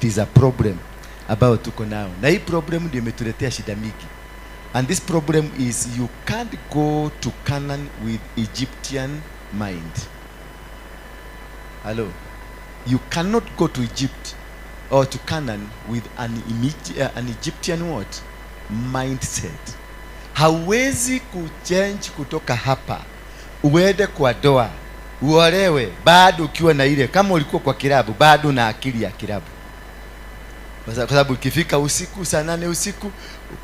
It is a problem ambayo tuko nayo, na hii problem ndio imetuletea shida mingi. And this problem is you can't go to Canaan with Egyptian mind. Hello, you cannot go to Egypt or to Canaan with an Egyptian what? Mindset. Hauwezi kuchange kutoka hapa uende kwa doa uolewe bado ukiwa na ile, kama ulikuwa kwa kilabu bado na akili ya kilabu, kwa sababu ikifika usiku saa 8 usiku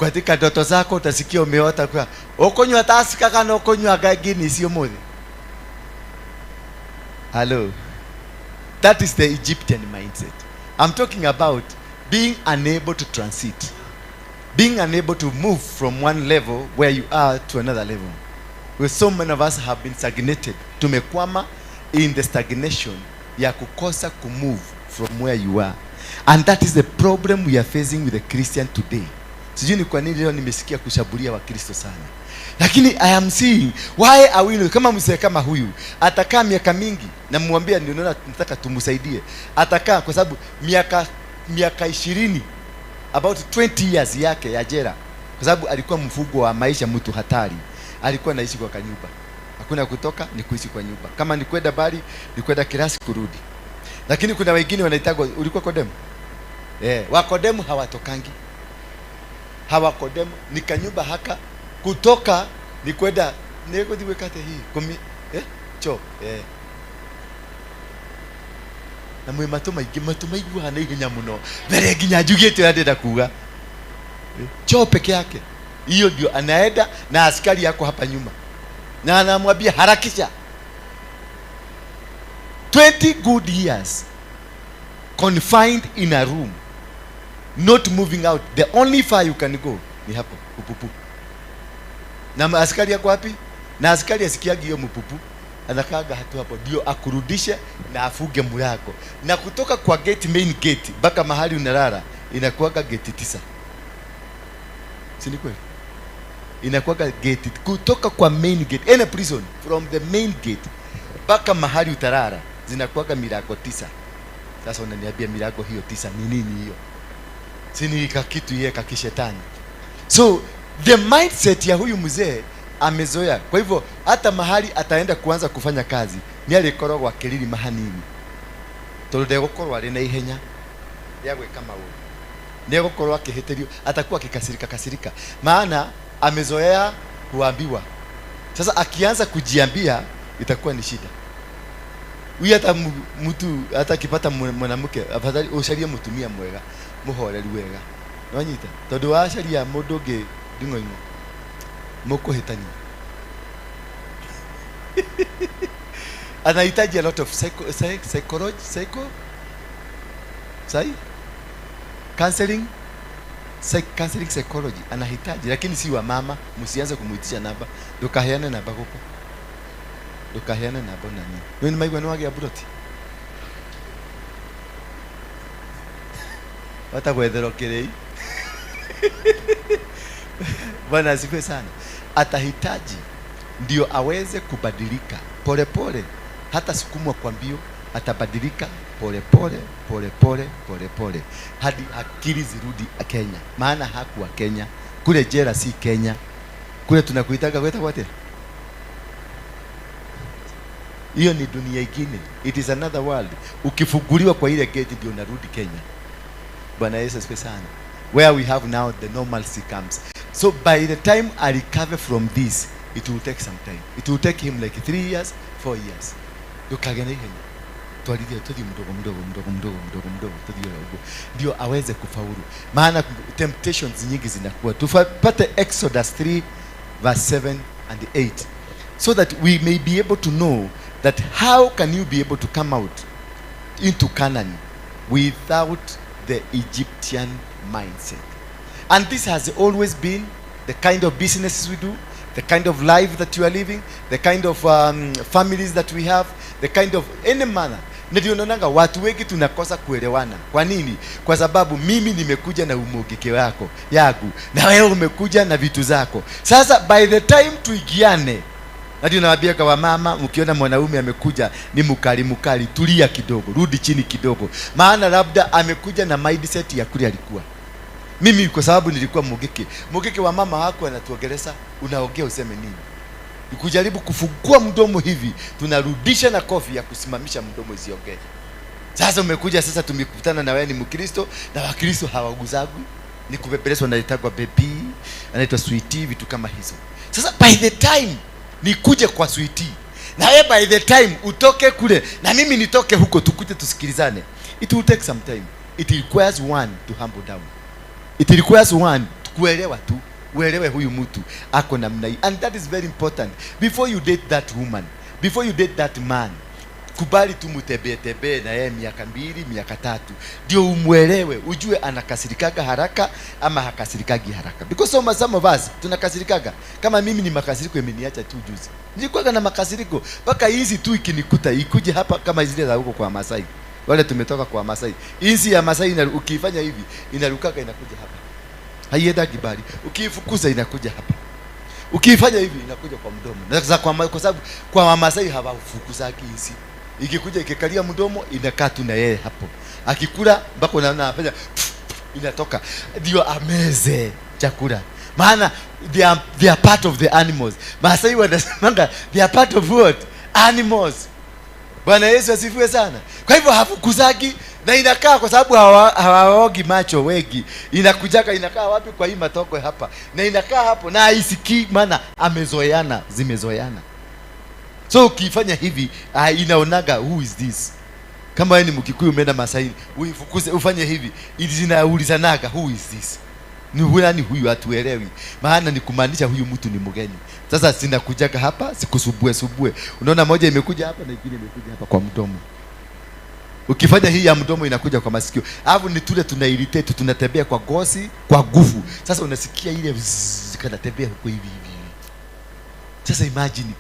katika ndoto zako utasikia umeota kwa ukonywa Tusker kana ukonywa Guinness umuthi. Hello, that is the Egyptian mindset. I'm talking about being unable to transit, being unable to move from one level where you are to another level. Where so many of us have been stagnated. Tumekwama in the stagnation ya kukosa kumove from where you are. And that is the problem we are facing with the Christian today. Sijui ni kwa nini leo nimesikia kushambulia Wakristo sana. Lakini I am seeing why are we, kama mzee kama huyu atakaa miaka mingi, na muambia ndio naona tunataka tumsaidie. Atakaa kwa sababu miaka 20, about 20 years yake ya jela, kwa sababu alikuwa mfungwa wa maisha, mtu hatari. Alikuwa anaishi kwa kanyumba, hakuna kutoka, ni kuishi kwa nyumba. Kama ni kwenda bali ni kwenda kirasi kurudi. Lakini kuna wengine wanaitagwa, ulikuwa kodemu? Wakodemu hawatokangi. Hawakodemu ni kanyumba haka, kutoka ni kwenda nikuthi kate hii kumi cho na mwi matu maingi, matu maiguaga na ihenya muno mbere nginya njugite ũrĩa ndĩrenda kuga. Choo peke yake hiyo ndio anaenda na askari yako hapa nyuma, na anamwambia harakisha. 20 good years confined in a room, not moving out. The only far you can go ni hapo upupu. Na askari yako wapi? Na askari asikiagi hiyo mpupu, anakaaga hatu hapo ndio akurudishe na afuge mlango. Na kutoka kwa gate, main gate mpaka mahali unalala inakuwaga gate 9. Si ni kweli? Inakuwaga gate kutoka kwa main gate, any prison from the main gate mpaka mahali utalala zinakuwaga milango 9. Sasa unaniambia milango hiyo 9 ni nini hiyo? Si ni kitu yeye kakishetani. So the mindset ya huyu mzee amezoea. Kwa hivyo hata mahali ataenda kuanza kufanya kazi ni alikorogwa akilili mahanini, tondu ndegũkorwo arĩ na ihenya rĩa gwĩka maũndũ, nĩegũkorwo akĩhĩtĩrio, atakuwa akikasirika kasirika, maana amezoea kuambiwa. Sasa akianza kujiambia itakuwa ni shida. Huyu hata mtu hata akipata mwanamke, afadhali ucarie mutumia mwega muhoreru wega, nonyita, tondu wacaria mundu ungi nding'oing'o mukuhitania. Anahitaji a lot of psychology, psycho, psy, counseling, psych, counseling psychology anahitaji, lakini si wa mama. Msianze kumuitisha namba, ndukaheane namba guku, ndukaheane namba nani. Wewe ni maigwa ni wagia buroti wata gwetherwo kirei. Bwana asifiwe sana. Atahitaji ndio aweze kubadilika pole pole, hata sukumwa kwa mbio, atabadilika pole pole pole pole pole pole hadi akili zirudi Kenya. Maana hakuwa Kenya, kule jela si Kenya, kule tunakuitaga kweta kwate, hiyo ni dunia ingine, it is another world. Ukifunguliwa kwa ile gate ndio unarudi Kenya. Bwana Yesu asifiwe sana. Where we have now the normalcy comes. So by the time I recover from this, it will take some time. It will take him like 3 years, 4 years. Ndukagene ihenya. Twarithie tuthi mdogo mdogo mdogo mdogo mdogo mdogo tuthi uguo ndio aweze kufaulu. Maana temptations nyingi zinakuwa. Tupate Exodus 3 verse 7 and 8, so that we may be able to know that how can you be able to come out into Canaan without the Egyptian mindset. And this has always been the kind of businesses we do, the kind of life that you are living, the kind of families that we have, the kind of any manner. Ndio unaonanga watu wengi tunakosa kuelewana. Kwa nini? Kwa sababu mimi nimekuja na umogike wako yangu na wewe umekuja na vitu zako. Sasa by the time tuigiane, Na ndio nawaambia kwa mama, mkiona mwanaume amekuja ni mkali mkali, tulia kidogo, rudi chini kidogo, maana labda amekuja na mindset ya kule alikuwa. Mimi kwa sababu nilikuwa Mugiki, Mugiki wa mama wako anatuongeleza, unaongea useme nini? Kujaribu kufungua mdomo hivi, tunarudisha na kofi ya kusimamisha mdomo isiongee. Sasa umekuja sasa, tumekutana na wewe ni Mkristo, na Wakristo hawaguzagwi, ni kubembelezwa, anaitwa baby, anaitwa sweetie, vitu kama hizo. Sasa by the time nikuje kwa sweetie, na wewe by the time utoke kule na mimi nitoke huko, tukuje tusikilizane, it will take some time. It requires one to humble down, it requires one kuelewa tu, uelewe huyu mtu ako namna hii, and that is very important. Before you date that woman, before you date that man, kubali tu mtembee tembee na yeye miaka 2, miaka 3, ndio umwelewe, ujue anakasirikaga haraka ama hakasirikagi haraka, because some of us tunakasirikaga. Kama mimi ni makasiriko imeniacha tu juzi, nilikuwa na makasiriko mpaka hizi tu ikinikuta ikuje hapa kama zile za huko kwa Masai, wale tumetoka kwa Masai. Hizi ya Masai ukiifanya hivi inarukaga inakuja hapa, haienda kibali. Ukiifukuza inakuja hapa, ukiifanya hivi inakuja kwa mdomo. Na sasa kwa sababu kwa Wamasai hawafukuzaki hizi, ikikuja ikikalia mdomo inakaa tu na yeye hapo, akikula mpaka unaona anafanya inatoka, ndio ameze chakula, maana they are part of the animals. Masai wanasemanga they are part of what? Animals. Bwana Yesu asifiwe sana. Kwa hivyo hafukuzagi na inakaa kwa sababu hawaogi macho wengi, inakujaga inakaa wapi? Kwa hii matoko hapa, na inakaa hapo na haisikii, maana amezoeana, zimezoeana. So ukifanya hivi inaonaga who is this. Kama wewe ni Mkikuyu umeenda Masai, uifukuze ufanye hivi, zinaulizanaga who is this, ni nani huyu, hatuelewi. Maana ni kumaanisha huyu mtu ni mgeni. Sasa zinakujaga hapa sikusubue subue, unaona moja imekuja hapa na ingine imekuja hapa kwa mdomo. Ukifanya hii ya mdomo inakuja kwa masikio, alafu ni tule tuna irritate, tunatembea kwa ngozi kwa nguvu. Sasa unasikia ile zzz, kanatembea huko hivi hivi hivi. Sasa imagine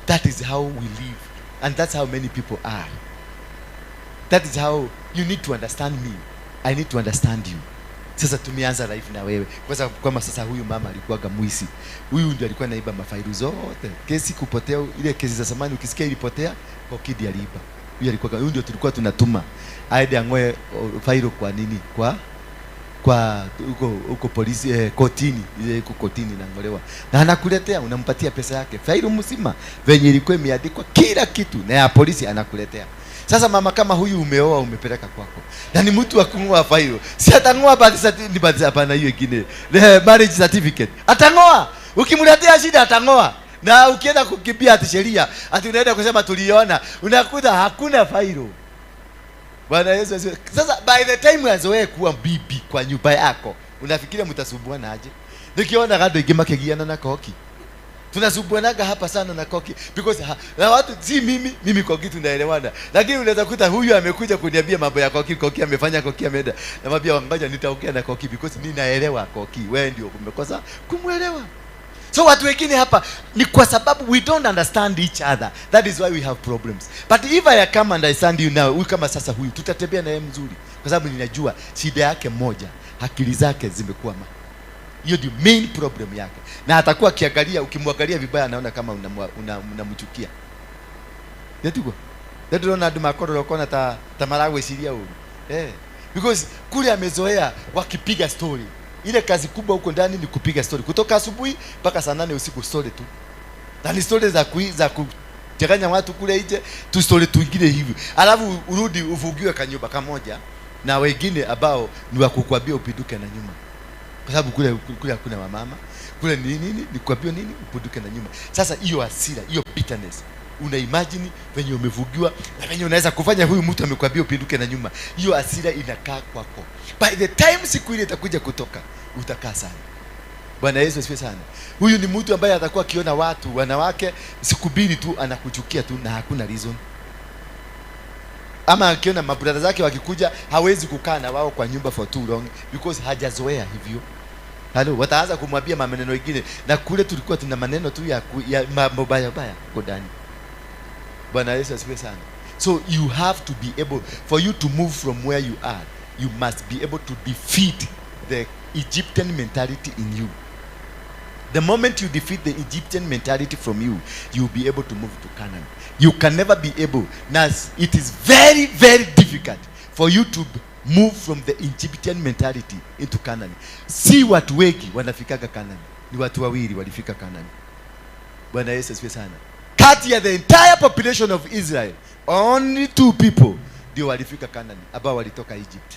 that is how we live and that's how many people are. That is how you need to understand me, I need to understand you. Sasa tumeanza life na wewe kwa sababu kama sasa huyu mama alikuwaga mwizi, huyu ndio alikuwa naiba mafaili zote. Kesi kupotea, ile kesi za zamani ukisikia ilipotea, Kokidi aliiba. Huyu alikuwa, huyu ndio tulikuwa tunatuma aende ang'oe faili. Kwa nini? Kwa huko huko polisi, kotini, ile iko kotini inang'olewa na anakuletea, unampatia pesa yake, faili mzima venye ilikuwa imeandikwa kila kitu, na ya polisi anakuletea. Sasa mama kama huyu umeoa, umepeleka kwako, na ni mtu wa kung'oa faili, si atang'oa birth certificate? Ni birth, hapana, hiyo ingine, the marriage certificate atang'oa. Ukimletea shida atang'oa, na ukienda kukimbia ati sheria, ati unaenda kusema tuliona, unakuta hakuna faili. Bwana Yesu asifiwe. Sasa by the time azoee kuwa bibi kwa nyumba yako, unafikiria mtasumbuana aje? Nikiona andũ aingĩ makĩgiana na Koki, tunasumbuanaga hapa sana na Koki because na watu si mimi, mimi Koki tunaelewana, lakini unaweza kuta huyu amekuja kuniambia mambo ya Koki, Koki amefanya, Koki ameenda, namwambia ngoja nitaongea na Koki because ninaelewa Koki, wewe ndio umekosa kumwelewa. So watu wengine hapa ni kwa sababu we don't understand each other. That is why we have problems. But if I come and understand you now, huyu kama sasa huyu tutatembea na yeye mzuri kwa sababu ninajua shida yake moja, akili zake zimekwama. Hiyo ndio main problem yake, na atakuwa akiangalia, ukimwangalia vibaya anaona kama unamchukia. Nĩtiguo ndĩrona andũ makorora ũkona ta maragwĩciria ũru, because kule amezoea wakipiga story. Ile kazi kubwa huko ndani ni kupiga story kutoka asubuhi mpaka saa 8 usiku, story tu, na ni story za kuchanganya watu kule nje tu, story tuingine hivi, alafu urudi ufungiwe kanyumba kamoja na wengine ambao ni wa kukwambia upinduke na nyuma, kwa sababu kule kule hakuna wamama kule ni nini, ni kuambia nini, upinduke na nyuma. Sasa hiyo hasira, hiyo bitterness, una imagine venye umevugiwa na venye unaweza kufanya huyu mtu amekwambia upinduke na nyuma, hiyo hasira inakaa kwako. By the time siku ile itakuja kutoka, utakaa sana. Bwana Yesu asifiwe sana. Huyu ni mtu ambaye atakuwa akiona watu wanawake siku mbili tu anakuchukia tu na hakuna reason. Ama akiona mabrother zake wakikuja hawezi kukaa na wao kwa nyumba for too long because hajazoea hivyo. Halo, wataanza kumwambia maneno mengine, na kule tulikuwa tuna maneno tu ya mambo baya baya huko ndani. Bwana Yesu asifiwe sana. So you have to be able, for you to move from where you are, you must be able to defeat the Egyptian mentality in you. The moment you defeat the Egyptian mentality from you, you'll be able to move to Canaan. You can never be able. Now, it is very, very difficult for you to move from the Egyptian mentality into Canaan. Si watu wengi wanafikaga Canaan. Ni watu wawili walifika Canaan. Bwana Yesu asifiwe sana. Kati ya the entire population of Israel, only two people ndio walifika Canaan, ambao walitoka Egypt.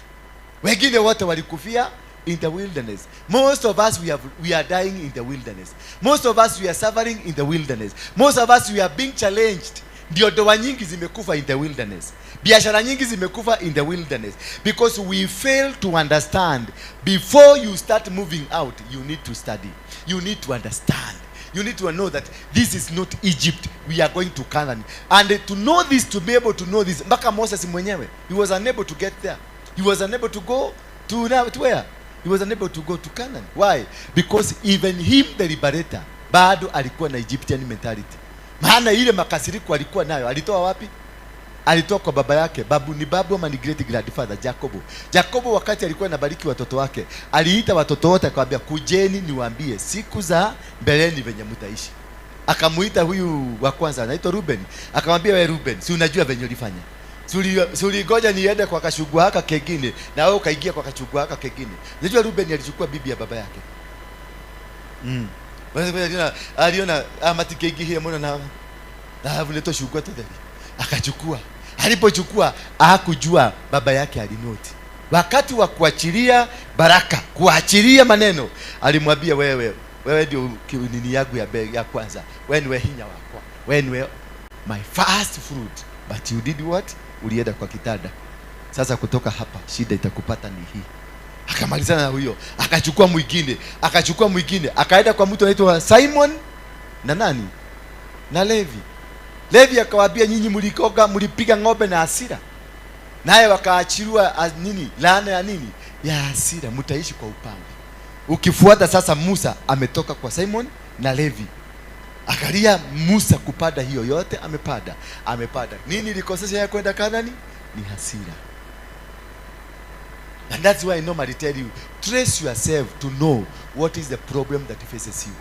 Wengine wote walikufia in the wilderness. Most of us, we are dying in the wilderness. Most of us, we are suffering in the wilderness. Most of us, we are being challenged. Ndio ndoa nyingi zimekufa in the wilderness. Biashara nyingi zimekufa in the wilderness because we fail to understand, before you start moving out, you need to study. You need to understand. You need to know that this is not Egypt. We are going to Canaan. And to know this, to be able to know this, mpaka Moses mwenyewe, he was unable to get there. He was unable to go to, now, to where? He was unable to go to Canaan. Why? Because even him, the liberator, bado alikuwa na Egyptian mentality. Maana ile makasiriko alikuwa nayo, alitoa wapi? Alitoa kwa baba yake. Babu ni babu ama ni great grandfather Jacobo. Jacobo wakati alikuwa anabariki watoto wake, aliita watoto wote akawaambia, "Kujeni niwaambie siku za mbeleni venye mtaishi." Akamuita huyu wa kwanza anaitwa Ruben. Akamwambia, "We Ruben, si unajua venye ulifanya? Si ulingoja niende kwa kashugua haka kengine na wewe ukaingia kwa kashugua haka kengine." Unajua Ruben alichukua bibi ya baba yake. Aliona amatikeingi muno na havunetwo cungwa tutheri. Akachukua. Alipochukua hakujua baba yake alinoti. Wakati wa kuachilia baraka, kuachilia maneno, alimwambia, "Wewe, wewe ndio nini yangu ya kwanza. Wewe niwe hinya wakwa. Wewe niwe my first fruit. But you did what? Ulienda kwa kitanda. Sasa kutoka hapa shida itakupata ni hii." Akamalizana na huyo, akachukua mwingine, akachukua mwingine, akaenda kwa mtu anaitwa Simon na nani? Na Levi. Levi akawaambia, "Nyinyi mlikoga, mlipiga ng'ombe na hasira." Naye wakaachiliwa nini? Laana ya nini? Ya hasira, mtaishi kwa upanga. Ukifuata sasa, Musa ametoka kwa Simon na Levi. Akalia Musa kupanda hiyo yote amepanda, amepanda. Nini ilikosesha ya kwenda Kanani? Ni hasira. And that's why I normally tell you, trace yourself to know what is the problem that faces you.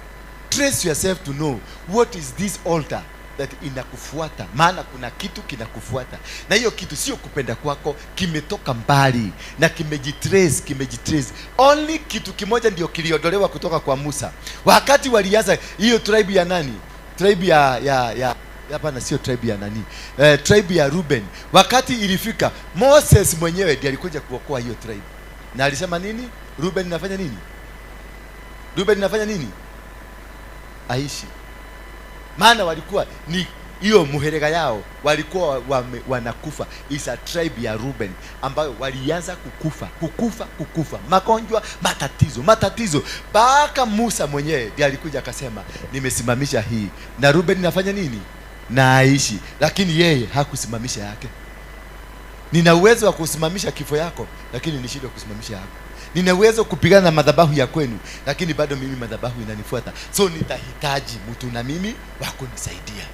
Trace yourself to know what is this altar that inakufuata, maana kuna kitu kinakufuata, na hiyo kitu sio kupenda kwako, kimetoka mbali na kimejitrace, kimejitrace. Only kitu kimoja ndio kiliondolewa kutoka kwa Musa wakati walianza hiyo tribe ya nani, tribe ya hapana, sio tribe ya nani, tribe ya Ruben. Wakati ilifika, Moses mwenyewe ndiye alikuja kuokoa hiyo tribe, na alisema nini? Ruben nafanya nini? Ruben nafanya nini? Aishi. Maana walikuwa ni hiyo muherega yao walikuwa wanakufa. Is a tribe ya Ruben ambayo walianza kukufa, kukufa, kukufa, magonjwa, matatizo, matatizo, mpaka Musa mwenyewe ndiye alikuja akasema, "Nimesimamisha hii na Ruben nafanya nini? Na aishi." Lakini yeye hakusimamisha yake. Nina uwezo wa kusimamisha kifo yako, lakini nishindwe kusimamisha yako. Nina uwezo kupigana na madhabahu ya kwenu, lakini bado mimi madhabahu inanifuata. So nitahitaji mtu na mimi wa kunisaidia.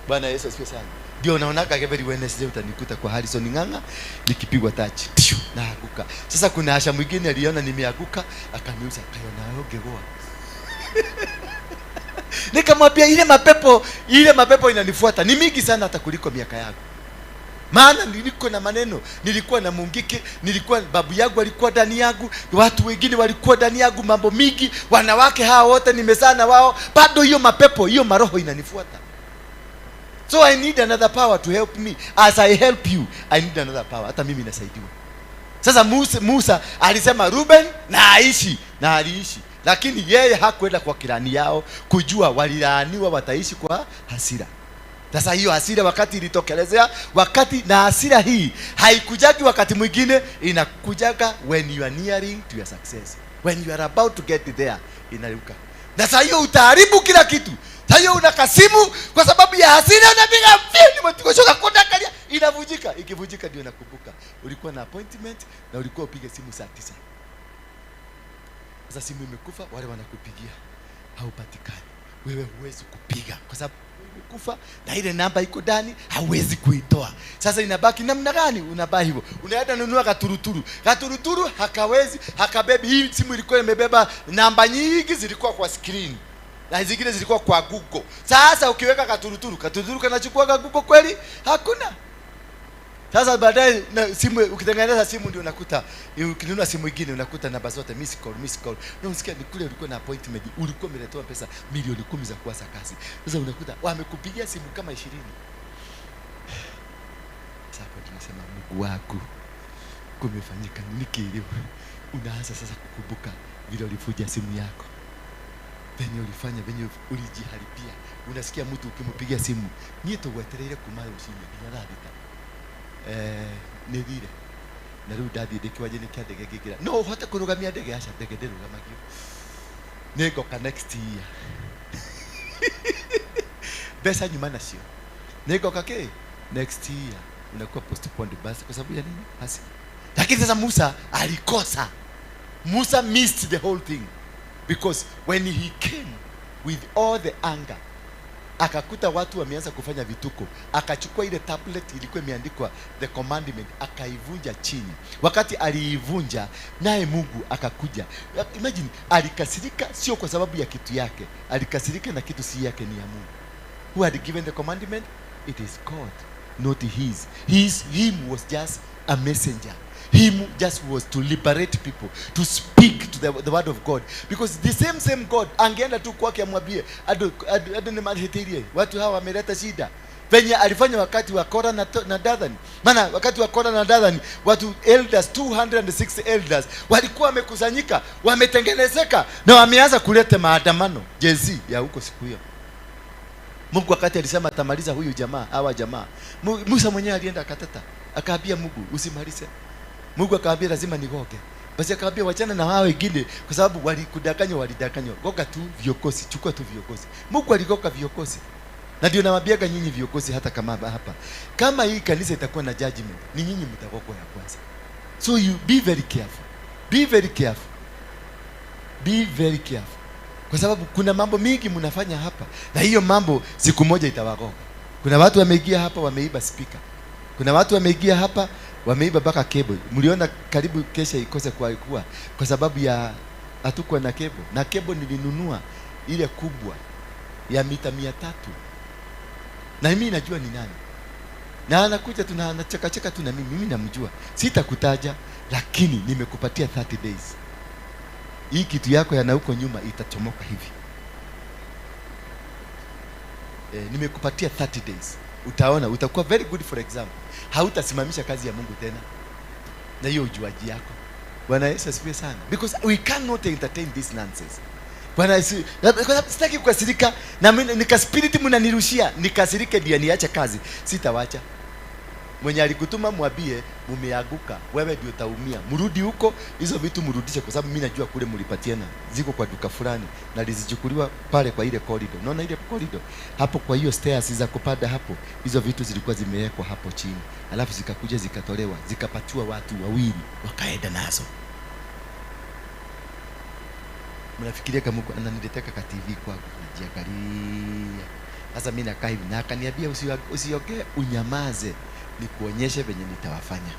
Bwana Yesu asifiwe sana. Ndio unaonaga every Wednesday utanikuta kwa Harrison Ng'ang'a nikipigwa touch. Tishu, naanguka. Sasa kuna asha mwingine aliona nimeanguka, akaniuza akaiona ngegwa. Nikamwambia ile mapepo inanifuata ni mingi sana hata kuliko miaka yangu. Maana niko na maneno, nilikuwa na mungike, nilikuwa babu yangu alikuwa ndani yangu, watu wengine walikuwa ndani yangu, mambo mingi, wanawake hawa wote nimezaa na wao, bado hiyo mapepo, hiyo maroho inanifuata. So I need another power to help me. As I help you, I need another power. Hata mimi nasaidiwa. Sasa Musa alisema Ruben na aishi, na aliishi. Lakini yeye hakwenda kwa kirani yao kujua walilaaniwa wataishi kwa hasira. Sasa hiyo hasira wakati ilitokelezea, wakati na hasira hii haikujagi wakati mwingine, inakujaga when you are nearing to your success. When you are about to get there, inaruka. Na saa hiyo utaharibu kila kitu. Saa hiyo unakasimu kwa sababu ya hasira, unapiga mtikochoka kudakalia, inavunjika. Ikivunjika ndio nakumbuka ulikuwa na appointment na ulikuwa upige simu saa 9. Sasa simu imekufa, wale wanakupigia haupatikani. Wewe huwezi kupiga kwa sababu kufa na ile namba iko ndani, hauwezi kuitoa. Sasa inabaki namna gani? Unabaki hivyo, unaenda nunua katuruturu. Katuruturu hakawezi, hakabebi. Hii simu ilikuwa imebeba namba nyingi, zilikuwa kwa screen na zingine zilikuwa kwa Google. Sasa ukiweka katuruturu, katuruturu kanachukua ka Google kweli? Hakuna. Sasa baadaye na simu, ukitengeneza simu ndio unakuta, ukinunua simu ingine unakuta namba zote miss call, miss call. Na unasikia ni kule ulikuwa na appointment, ulikuwa umeletewa pesa milioni 10 za kuanza kazi. Sasa unakuta wamekupigia simu kama 20. Sasa hapo tunasema, "Mungu wangu, kumefanyika nini kilio?" Unaanza sasa kukumbuka vile ulivuja simu yako, venye ulifanya, venye ulijiharibia. Unasikia mtu ukimpigia simu, "Niĩ tũgwetereire kuma rũcinĩ nginya thaa 6." "Nĩ thire na rĩu ndathiĩ ndĩ kĩwanja-inĩ kĩa ndege ngĩingĩra. No ũhote kũrũgamia ndege?" "Aca, ndege ndĩrũgamagio, nĩ ngoka next year. Mbeca nyuma nacio, nĩ ngoka kĩ next year." Unakuwa postponed basi kwa sababu ya nini? Basi. Lakini sasa Musa alikosa. Musa missed the whole thing because when he came with all the anger, akakuta watu wameanza kufanya vituko. Akachukua ile tablet ilikuwa imeandikwa the commandment, akaivunja chini. Wakati aliivunja, naye Mungu akakuja. Imagine, alikasirika sio kwa sababu ya kitu yake, alikasirika na kitu si yake, ni ya Mungu. Who had given the commandment? It is God, not his. Him was just a messenger. Him just was to liberate people, to speak to the word of God, because the same same God angeenda tu kwake amwambie, "Andũ nĩ mahĩtĩirie, watu hawa wameleta shida," venye alifanya wakati wa Kora na Dathani. Maana wakati wa Kora na Dathani, watu elders, 206 elders walikuwa wamekusanyika, wametengenezeka na wameanza kuleta maandamano jezi ya huko siku hiyo. Mungu wakati alisema atamaliza huyu jamaa, hawa jamaa, Musa mwenyewe alienda akateta, akaambia Mungu, "Usimalize." Mungu akaambia, "Lazima nigoge." Basi akaambia, "Wachana na hao wengine kwa sababu walikudanganywa, walidanganywa. Goga tu viongozi, chukua tu viongozi." Mungu aligoga viongozi. Na ndio nawaambiaga nyinyi viongozi, hata kama hapa, kama hii kanisa itakuwa na judgment, ni nyinyi mtagogwa ya kwanza. So you be very careful. Be very careful. Be very careful. Kwa sababu kuna mambo mingi mnafanya hapa na hiyo mambo siku moja itawagoga. Kuna watu wameingia hapa wameiba speaker. Kuna watu wameingia hapa wameiba mpaka cable. Mliona karibu kesha ikose kwa sababu ya hatukuwa na cable. Na cable nilinunua ile kubwa ya mita 300. Na mimi najua ni nani. Na anakuja tuna anacheka cheka tu na mimi, mimi namjua. Sitakutaja, lakini nimekupatia 30 days. Hii kitu yako ya na huko nyuma itachomoka hivi. Nimekupatia 30 days. Utaona utakuwa very good. For example, hautasimamisha kazi ya Mungu tena na hiyo ujuaji yako. Bwana Yesu asifiwe sana. Because we cannot entertain this nonsense. Bwana Yesu, kwa sababu sitaki kukasirika na mimi nika spirit mnanirushia, nikasirike ndio niache kazi. Sitawacha. Mwenye alikutuma mwambie mumeanguka, wewe ndio utaumia. Mrudi huko, hizo vitu mrudishe, kwa sababu mimi najua kule mlipatiana, ziko kwa duka fulani na lizichukuliwa pale kwa ile corridor. Unaona ile corridor hapo, kwa hiyo stairs za kupanda hapo, hizo vitu zilikuwa zimewekwa hapo chini, alafu zikakuja zikatolewa, zikapatiwa watu wawili wakaenda nazo. Mnafikiria kama Mungu ananiletea ka TV kwangu, najiangalia. Sasa mimi nakaa hivi na akaniambia, "Usiongee, unyamaze, nikuonyeshe venye nitawafanya."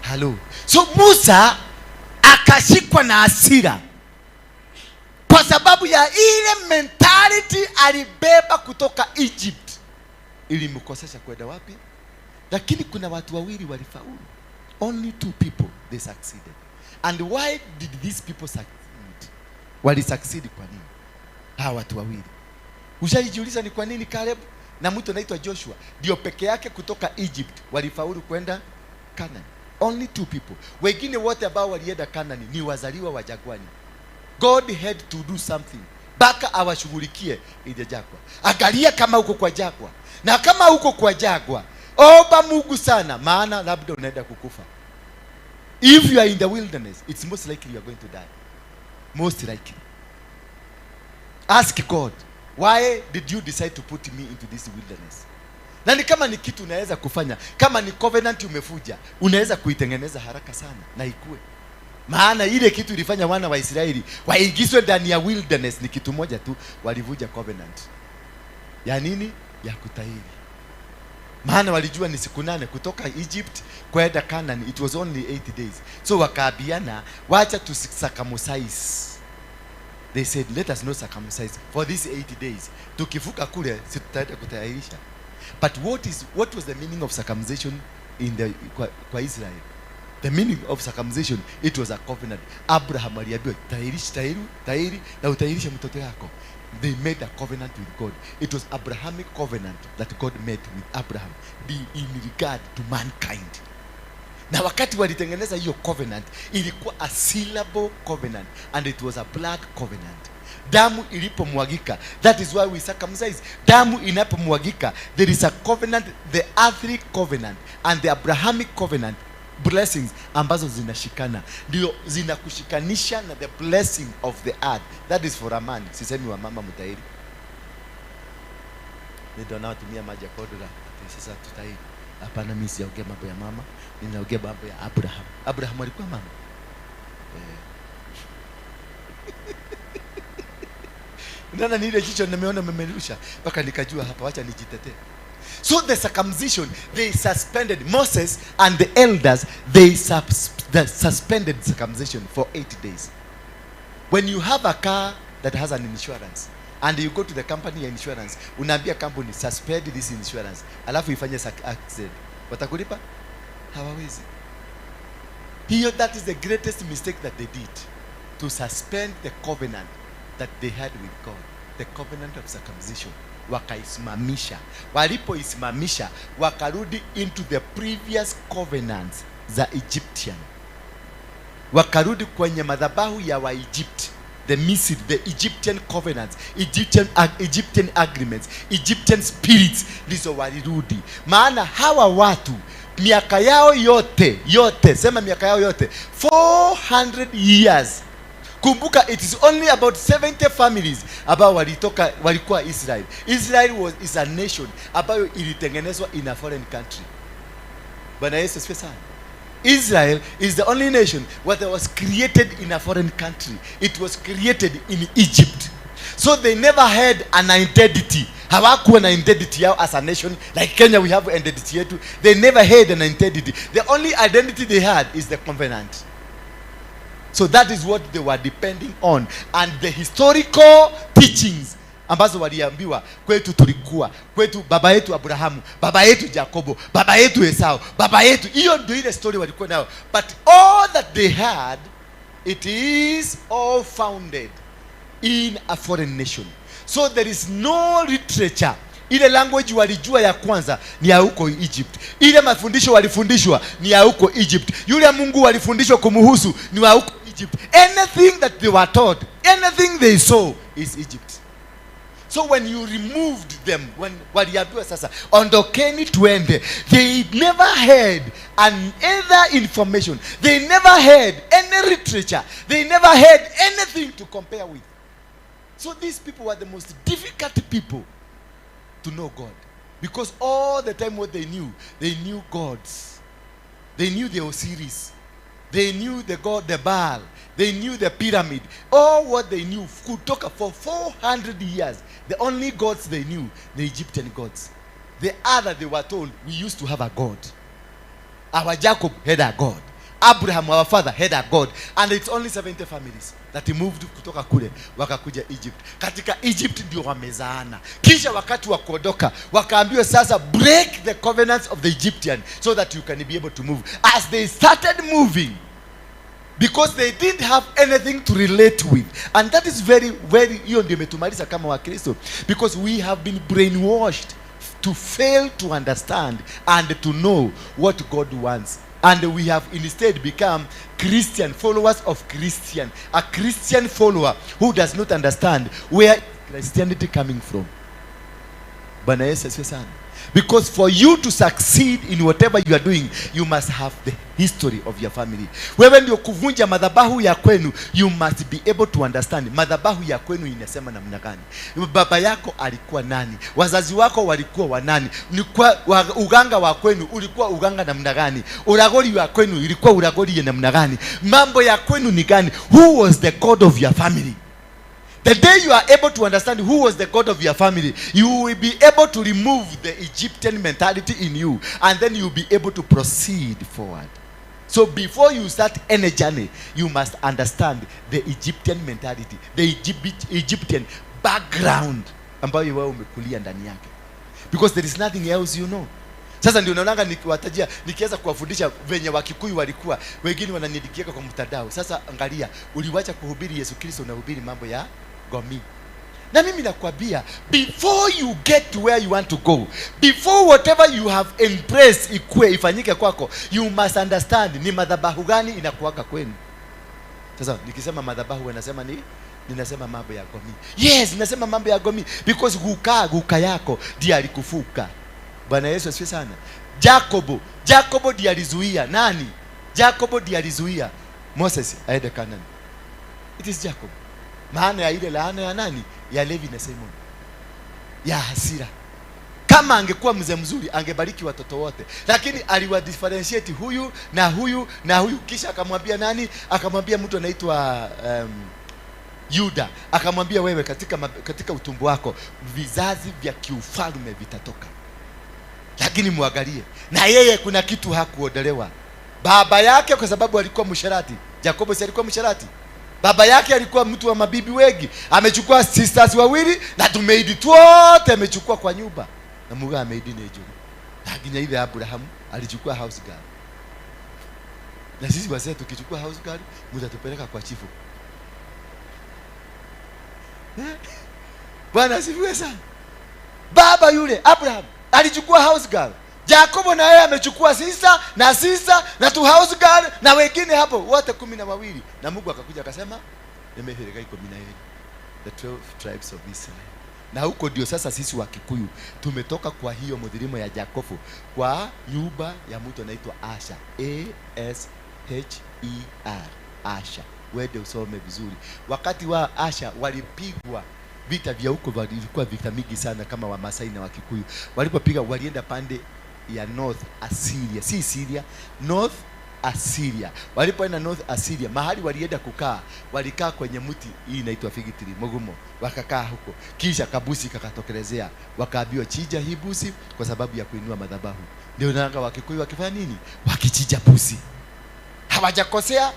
Halo. So Musa akashikwa na hasira kwa sababu ya ile mentality alibeba kutoka Egypt, ilimkosesha kwenda wapi? Lakini kuna watu wawili walifaulu. Only two people, they succeeded. And why did these people succeed? Wali succeed kwa nini hawa watu wawili? Ushaijiuliza ni kwa nini Caleb na mtu anaitwa Joshua ndio peke yake kutoka Egypt walifaulu kwenda Canaan? Only two people. Wengine wote ambao walienda Canaan ni wazaliwa wa jangwani. God had to do something mpaka awashughulikie ile jangwa. Angalia kama uko kwa jangwa, na kama uko kwa jangwa, omba Mungu sana, maana labda unaenda kukufa. If you are in the wilderness, it's most likely you are going to die, most likely. Ask God, "Why did you decide to put me into this wilderness?" Na ni kama ni kitu unaweza kufanya, kama ni covenant umevuja, unaweza kuitengeneza haraka sana na ikue. Maana ile kitu ilifanya wana wa Israeli waingizwe ndani ya wilderness ni kitu moja tu, walivunja covenant ya nini? Ya kutahiri. Maana walijua ni siku 8 kutoka Egypt kwenda Canaan, it was only 8 days. So wakaambiana, wacha tucircumcise. They said, "Let us not circumcise for these 8 days. Tukivuka kule, si tutaenda kutayarisha." But what was the meaning of circumcision kwa Israel? The meaning of circumcision, it was a covenant. Abraham aliambiwa, "Tahirisha, tahiri, tahiri na utahirishe mtoto yako." They made a covenant with God. It was Abrahamic covenant that God made with Abraham in regard to mankind. Na wakati walitengeneza hiyo covenant, ilikuwa a sealable covenant and it was a blood covenant. Damu ilipomwagika, that is why we circumcise. Damu inapomwagika, there is a covenant, the earthly covenant and the Abrahamic covenant blessings ambazo zinashikana, ndio zinakushikanisha na the blessing of the earth. That is for a man. Sisemi wa mama mtahiri, ndio nawatumia maji ya kodra ati sasa tutahiri. Hapana, mimi sijaongea mambo ya mama, ninaongea mambo ya Abraham. Abraham alikuwa mama. Unaona ni ile jicho nimeona mmemerusha mpaka nikajua hapa, wacha nijitetee. So the circumcision, they suspended Moses and the elders, they suspended circumcision for 8 days. When you have a car that has an insurance and you go to the company ya insurance, unaambia company, "Suspend this insurance," alafu ifanye accident, watakulipa? Hawawezi. Hiyo, that is the greatest mistake that they did, to suspend the covenant that they had with God, the covenant of circumcision. Wakaisimamisha. Walipoisimamisha, wakarudi into the previous covenants za Egyptian, wakarudi kwenye madhabahu ya wa Egypt, the Misri, the Egyptian covenants, Egyptian agreements, Egyptian spirits ndizo walirudi. Maana hawa watu miaka yao yote yote, sema miaka yao yote, 400 years. Kumbuka, it is only about 70 families ambao walitoka, walikuwa Israel. Israel is a nation ambayo ilitengenezwa in a foreign country. Bwana Yesu asifiwe sana. Israel is the only nation where was created in a foreign country. It was created in Egypt. So they never had an identity. Hawakuwa na identity yao as a nation. Like Kenya, we have identity yetu. They never had an identity. The only identity they had is the covenant. So that is what they were depending on. And the historical teachings ambazo waliambiwa, kwetu tulikuwa, kwetu baba yetu Abrahamu, baba yetu Jacobo, baba yetu Esau, baba yetu. Hiyo ndio ile story walikuwa nayo. But all that they had, it is all founded in a foreign nation. So there is no literature. Ile language walijua ya kwanza ni ya huko Egypt. Ile mafundisho walifundishwa ni ya huko Egypt. Yule Mungu walifundishwa kumuhusu ni wa huko Egypt. Anything that they were taught, anything they saw is Egypt. So when you removed them, when waliambiwa sasa ondokeni tuende, they never had an other information. They never had any literature. They never had anything to compare with. So these people were the most difficult people to know God. Because all the time what they knew, they knew gods. They knew the Osiris. They knew the god, the Baal. They knew the pyramid. All what they knew kutoka for 400 years. The only gods they knew, the Egyptian gods. The other, they were told, we used to have a God. Our Jacob had a God. Abraham, our father, had a God. And it's only 70 families that moved kutoka kule wakakuja Egypt. Katika Egypt ndio wamezaana. Kisha wakati wa kuondoka wakaambiwa sasa, "Break the covenants of the Egyptian so that you can be able to move." As they started moving, because they didn't have anything to relate with, and that is very very, hiyo ndio imetumaliza kama Wakristo, because we have been brainwashed to fail to understand and to know what God wants, and we have instead become Christian followers of Christian, a Christian follower who does not understand where Christianity coming from. Bwana Yesu asifiwe sana. Because for you to succeed in whatever you are doing, you must have the history of your family. Wewe ndio kuvunja madhabahu ya kwenu, you must be able to understand madhabahu ya kwenu inasema namna gani. Baba yako alikuwa nani? Wazazi wako walikuwa wanani? Ni kwa uganga wa kwenu ulikuwa uganga namna gani? Uragori wa kwenu ilikuwa uragori ya namna gani? Mambo ya kwenu ni gani? Who was the God of your family? The day you are able to understand who was the God of your family, you will be able to remove the Egyptian mentality in you, and then you'll be able to proceed forward. So before you start any journey, you must understand the Egyptian mentality, the Egyptian background ambayo wewe umekulia ndani yake. Because there is nothing else you know. Sasa ndio naonanga nikiwatajia, nikiweza kuwafundisha venye Wakikuyu walikuwa, wengine wananidikia kwa mtandao. Sasa angalia, uliwacha kuhubiri Yesu Kristo, unahubiri mambo ya gomi. Na mimi nakwambia, before you get to where you want to go, before whatever you have embraced ikue ifanyike kwako, you must understand ni madhabahu gani inakuaga kwenu. Sasa nikisema madhabahu wanasema ni ninasema mambo ya gomi. Yes, ninasema mambo ya gomi because guka yako ndiye alikufuka. Bwana Yesu asifiwe sana. Jacobo ndiye alizuia nani? Jacobo ndiye alizuia Moses aende Canaan. It is Jacob. Maana ya ile laana ya nani? Ya Levi na Simon, ya hasira. Kama angekuwa mzee mzuri angebariki watoto wote, lakini aliwadifferentiate huyu na huyu na huyu, kisha akamwambia nani? Akamwambia mtu anaitwa Yuda, akamwambia wewe, katika utumbo wako vizazi vya kiufalme vitatoka. Lakini muangalie, na yeye kuna kitu hakuondolewa. Baba yake kwa sababu alikuwa msherati. Jacobo si alikuwa msherati? Baba yake alikuwa mtu wa mabibi wengi, amechukua sisters wawili na tumeidi tuote amechukua kwa nyumba na muga ameidi nejuru na nginya ithe Abraham alichukua house girl. Na sisi wazee tukichukua house girl mtatupeleka kwa chifu. Bwana asifiwe sana. Baba yule Abraham alichukua house girl. Jacobo na yeye amechukua sisa na sisa na tu house girl na wengine hapo wote 12. Na Mungu akakuja akasema nimehirika 12, the 12 tribes of Israel. Na huko ndio sasa sisi wa Kikuyu tumetoka kwa hiyo mudhirimo ya Jacobo, kwa nyumba ya mtu anaitwa Asha, A S H E R, Asha. Wende usome vizuri. Wakati wa Asha walipigwa vita vya huko, vilikuwa vita mingi sana kama wa Masai na Wakikuyu. Walipopiga walienda pande ya North Assyria, si Syria, North Assyria. Walipoenda North Assyria, mahali walienda kukaa, walikaa kwenye mti hii inaitwa fig tree, mugumo. Wakakaa huko. Kisha kabusi kakatokelezea. Wakaambiwa chinja hii busi kwa sababu ya kuinua madhabahu. Ndio naanga Wakikuyu wakifanya nini? Wakichinja busi. Hawajakosea.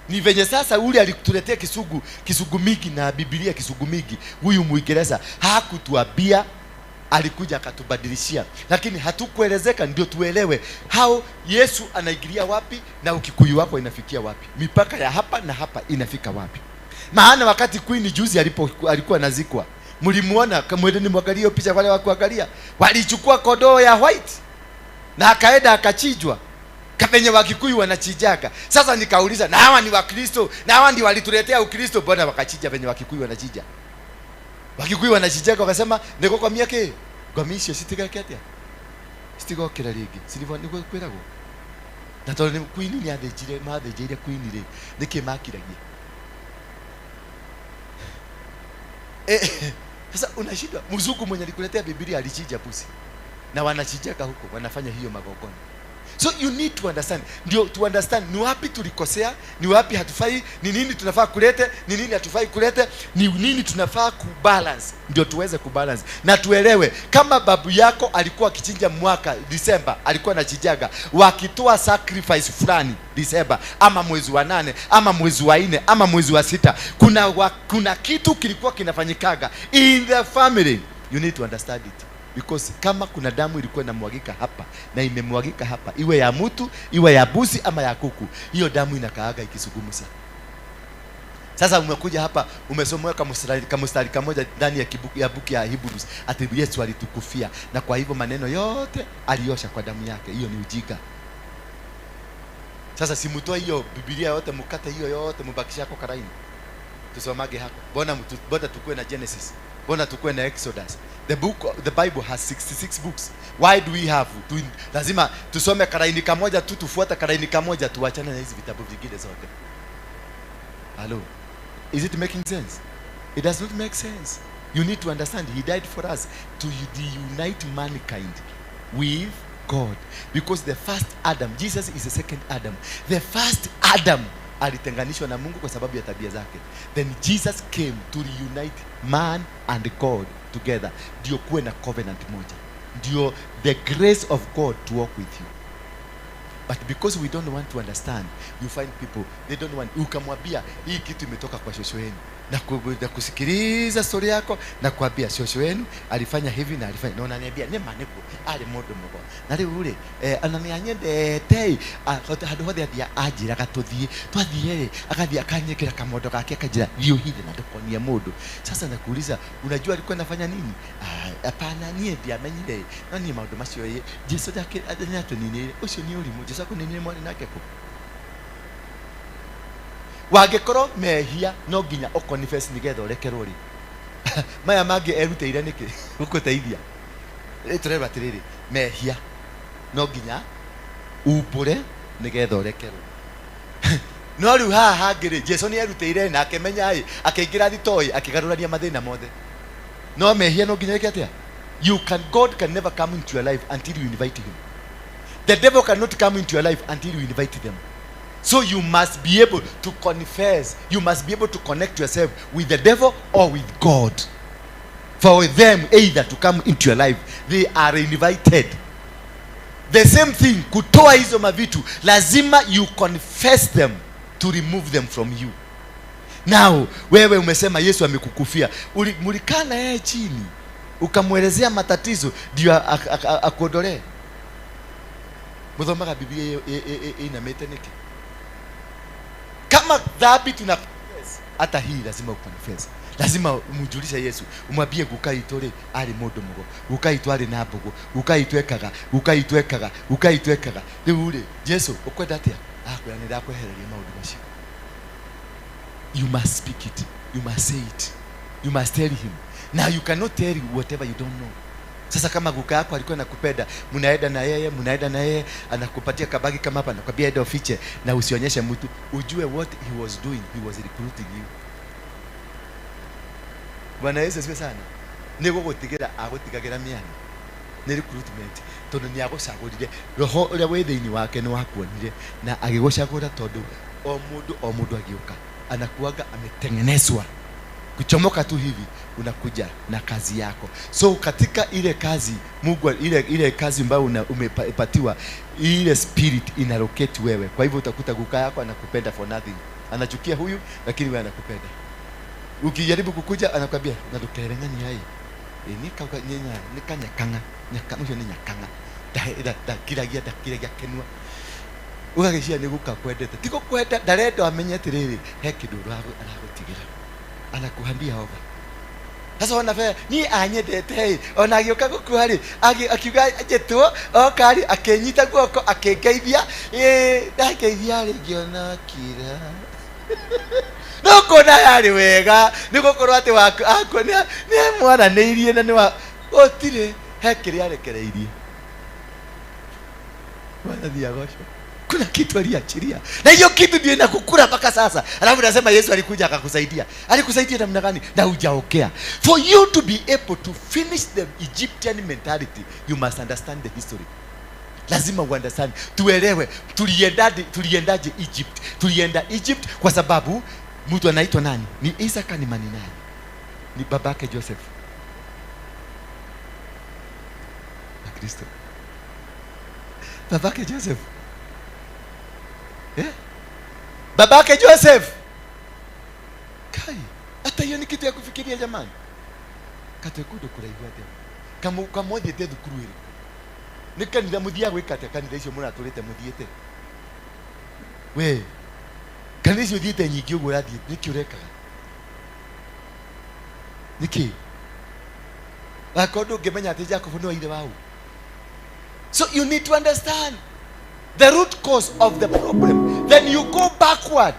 Ni venye sasa ule alituletea kisugu mingi na Biblia kisugu mingi. Huyu Muingereza hakutuambia, alikuja akatubadilishia, lakini hatukuelezeka ndio tuelewe hao Yesu anaingilia wapi na Ukikuyu wako inafikia wapi, mipaka ya hapa na hapa inafika wapi. Maana wakati Queen juzi alikuwa anazikwa, mlimuona, mwendeni mwangalie hiyo picha, wale wakuangalia walichukua kondoo ya white na akaenda akachinjwa kapenye Wakikuyu wanachijaga. Sasa nikauliza, na hawa ni Wakristo, na hawa ndio walituletea Ukristo, mbona wakachinja venye Wakikuyu wanachinja? Wakikuyu wanachijaga wakasema niko kwa miake ngwamisio citigake atia citigokira ringi sirivo niguo kwiragwo. Na tondu ni Queen ni athĩnjire, mathĩnjĩire Queen rĩ, nĩkĩ makiragia? Sasa unashindwa, mzungu mwenye alikuletea Biblia alichinja pusi na wanachinjaka huko, wanafanya hiyo magongona. So you need to understand, ndio to understand ni wapi tulikosea, ni wapi hatufai, ni nini tunafaa kulete, ni nini hatufai kulete, ni nini tunafaa kubalance, ndio tuweze kubalance na tuelewe. Kama babu yako alikuwa akichinja mwaka Disemba, alikuwa anachinjaga wakitoa sacrifice fulani Disemba ama mwezi wa 8 ama mwezi wa 4 ama mwezi wa 6, kuna kitu kilikuwa kinafanyikaga in the family. You need to understand it. Because kama kuna damu ilikuwa inamwagika hapa na imemwagika hapa, iwe ya mtu, iwe ya busi ama ya kuku, hiyo damu inakaaga ikisugumusa. Sasa umekuja hapa umesomewa kamstari kamoja ndani ya ya buku ya Hebrews ati Yesu alitukufia na kwa hivyo maneno yote aliosha kwa damu yake. Hiyo ni ujinga. Sasa simutoe hiyo Biblia yote, mukate hiyo yote, mubakisha hapo karaini. Tusomage hapo. Mbona tukue na Genesis? Mbona tukue na Exodus? The Bible has 66 books. Why do we have to, lazima tusome karaini kamoja tu, tufuate karaini kamoja, tuachane na hizi vitabu vingine zote? Hello, is it making sense? It does not make sense. You need to understand he died for us to reunite mankind with God, because the first Adam, Jesus is the second Adam. The first Adam alitenganishwa na Mungu kwa sababu ya tabia zake. Then Jesus came to reunite man and God together, ndio kuwe na covenant moja, ndio the grace of God to walk with you. But because we don't want to understand, you find people, they don't want. Ukamwambia hii kitu imetoka kwa shosho yenu na kusikiliza story yako na kuambia shosho yenu alifanya hivi na alifanya, na unaniambia nĩ ma nĩguo arĩ mũndũ mũgo na rĩu rĩ ona nĩ anyendete handũ hothe athia anjĩraga tũthiĩ, twathiĩ rĩ agathiĩ akanyĩkĩra kamondo gake akanjĩra thiĩ ũhithe na ndũkonie mũndũ. Sasa nakuuliza, unajua alikuwa anafanya nini? Ah, hapana, niĩ ndiamenyire, no niĩ maũndũ macio ĩ Jesu nĩatũninĩire. Ũcio nĩ ũrimũ. Jesu akũninĩire mwarĩ nake kũ? Wangĩkorwo mehia no nginya ũconfess nĩgetha ũrekerwo rĩ, maya mangĩ erutĩire nĩkĩ gũkũteithia? Tũrerwo atĩrĩrĩ, mehia no nginya umbũre nĩgetha ũrekerwo. No rĩu haha hangĩ rĩ, Jesu nĩ erutĩire na akĩmenya ĩ akĩingĩra thitoo akĩgarũrania mathĩna mothe. No mehia no nginya wĩke atĩa? You can God can never come into your life until you invite him. The devil cannot come into your life until you invite them. So you must be able to confess. You must be able to connect yourself with the devil or with God. For them either to come into your life, they are invited. The same thing, kutoa hizo mavitu, lazima you confess them to remove them from you. Now, wewe umesema Yesu amekukufia. Mulikaa na yeye chini, ukamwelezea matatizo ndio akuondolee. Muthomaga Biblia inamĩte nĩkĩ? Kama dhambi tuna confess, hata hii lazima uconfess. Lazima umjulishe Yesu, umwambie guka itũ rĩ arĩ mũndũ mũgo, guka itũ arĩ na mbũgũ, guka itũ ekaga, guka itũ ekaga, guka itũ ekaga. Rĩu rĩ, Jesu ũkwenda atĩa? Akwĩra nĩ ndakwehereria maũndũ macio. You must speak it, you must say it, you must tell him. Now you cannot tell whatever you don't know. Sasa kama guka yako alikuwa anakupenda, mnaenda na yeye, mnaenda na yeye, anakupatia kabagi kama hapa, anakwambia enda ufiche na usionyeshe mtu, ujue what he was doing, he was recruiting you. Bwana Yesu asifiwe sana. Nĩ gũgũtigĩra agũtigagĩra mĩanya, nĩ recruitment, tondũ nĩ agũcagũrire. Roho ũrĩa wĩ thĩinĩ wake nĩ wakuonire na agĩgũcagũra, tondũ o mũndũ o mũndũ agĩũka anakuaga ametengenezwa, kuchomoka tu hivi unakuja na kazi yako. So katika ile kazi Mungu, ile kazi ambayo umepatiwa, ile spirit inalocate wewe. Kwa hivyo utakuta guka yako anakupenda for nothing, anachukia huyu lakini wewe anakupenda. Ukijaribu kukuja anakwambia ndũkereng'ani hai nĩ kanyakang'a nyaka ũcio nĩ nyakang'a ndakiragia ndakiragia kenua ũgagĩcia nĩ guka kwendete ti gũkwenda, ndarenda amenye atĩrĩrĩ he kĩndũ aragũtigĩra, anakuhandia over. Sasa ona fe niĩ anyendete ĩ ona agĩũka gũkua rĩ akiuga njĩtwo oka rĩ akĩnyita guoko akĩngeithia ĩ ndangeithia rĩ ngĩona kira no kuona yarĩ wega nĩ gũkorwo atĩ waku akua nĩ amwaranĩirie na nĩ wa gũtirĩ he kĩrĩa arekereirie. Bwana ndiye agocwo. Kuna kitu aliachilia na hiyo kitu ndio inakukula mpaka sasa. Alafu nasema Yesu alikuja akakusaidia. Alikusaidia namna gani? Na hujaokea. For you to be able to finish the Egyptian mentality, you must understand the history. Lazima uunderstand, tuelewe tuliendaje, tuliendaje Egypt. Tulienda Egypt kwa sababu mtu anaitwa nani? Ni Isaka ni mani nani? Ni babake Joseph na Kristo. Babake Joseph. Eh? Babake Joseph. Kai, hata hiyo ni kitu ya kufikiria jamani. Kate kundu kuraihu atia? Kamu kamothiete thukuru iriku? Nĩ kanitha mũthiaga gwĩka atĩa kanitha icio mũratũrĩte mũthiĩte? We, kanitha icio ũthiĩte nyingĩ ũguo ũrathiĩ, nĩkĩ ũrekaga? Nĩkĩ? Akorwo ndũngĩmenya atĩ Jacob nĩ wa ithe wa ũ. So you need to understand the root cause of the problem. Then you go backward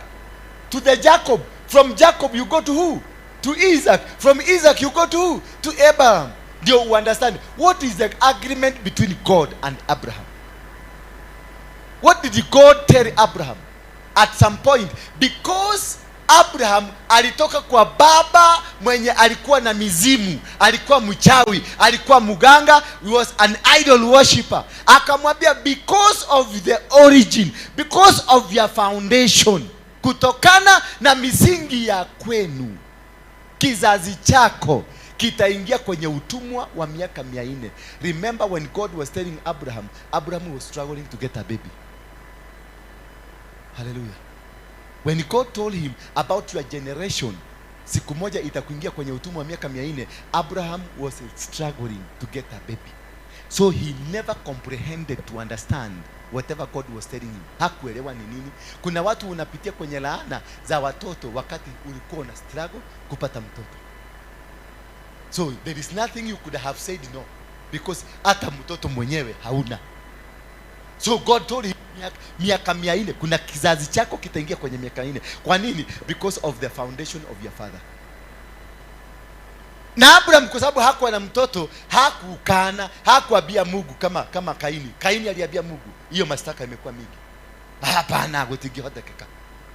to the Jacob. From Jacob you go to who? To Isaac. From Isaac you go to who? To Abraham. Ndio understand what is the agreement between God and Abraham. What did God tell Abraham at some point? Because Abraham alitoka kwa baba mwenye alikuwa na mizimu, alikuwa mchawi, alikuwa mganga, he was an idol worshipper. Akamwambia, because of the origin, because of your foundation, kutokana na misingi ya kwenu, kizazi chako kitaingia kwenye utumwa wa miaka 400. Remember, when God was telling Abraham, Abraham was struggling to get a baby. Hallelujah. When God told him about your generation, siku moja itakuingia kwenye utumwa wa miaka 400, Abraham was struggling to get a baby. So he never comprehended to understand whatever God was telling him. Hakuelewa ni nini. Kuna watu unapitia kwenye laana za watoto wakati ulikuwa una struggle kupata mtoto. So there is nothing you could have said no, because hata mtoto mwenyewe hauna. So God told him, miaka 400, kuna kizazi chako kitaingia kwenye miaka 4. Kwa nini? Because of the foundation of your father. Na Abraham, kwa sababu hakuwa na mtoto, hakukana, hakuambia Mungu kama Kaini. Kaini aliambia Mungu, hiyo mashtaka imekuwa mingi. Hapana, gutingĩhotekeka,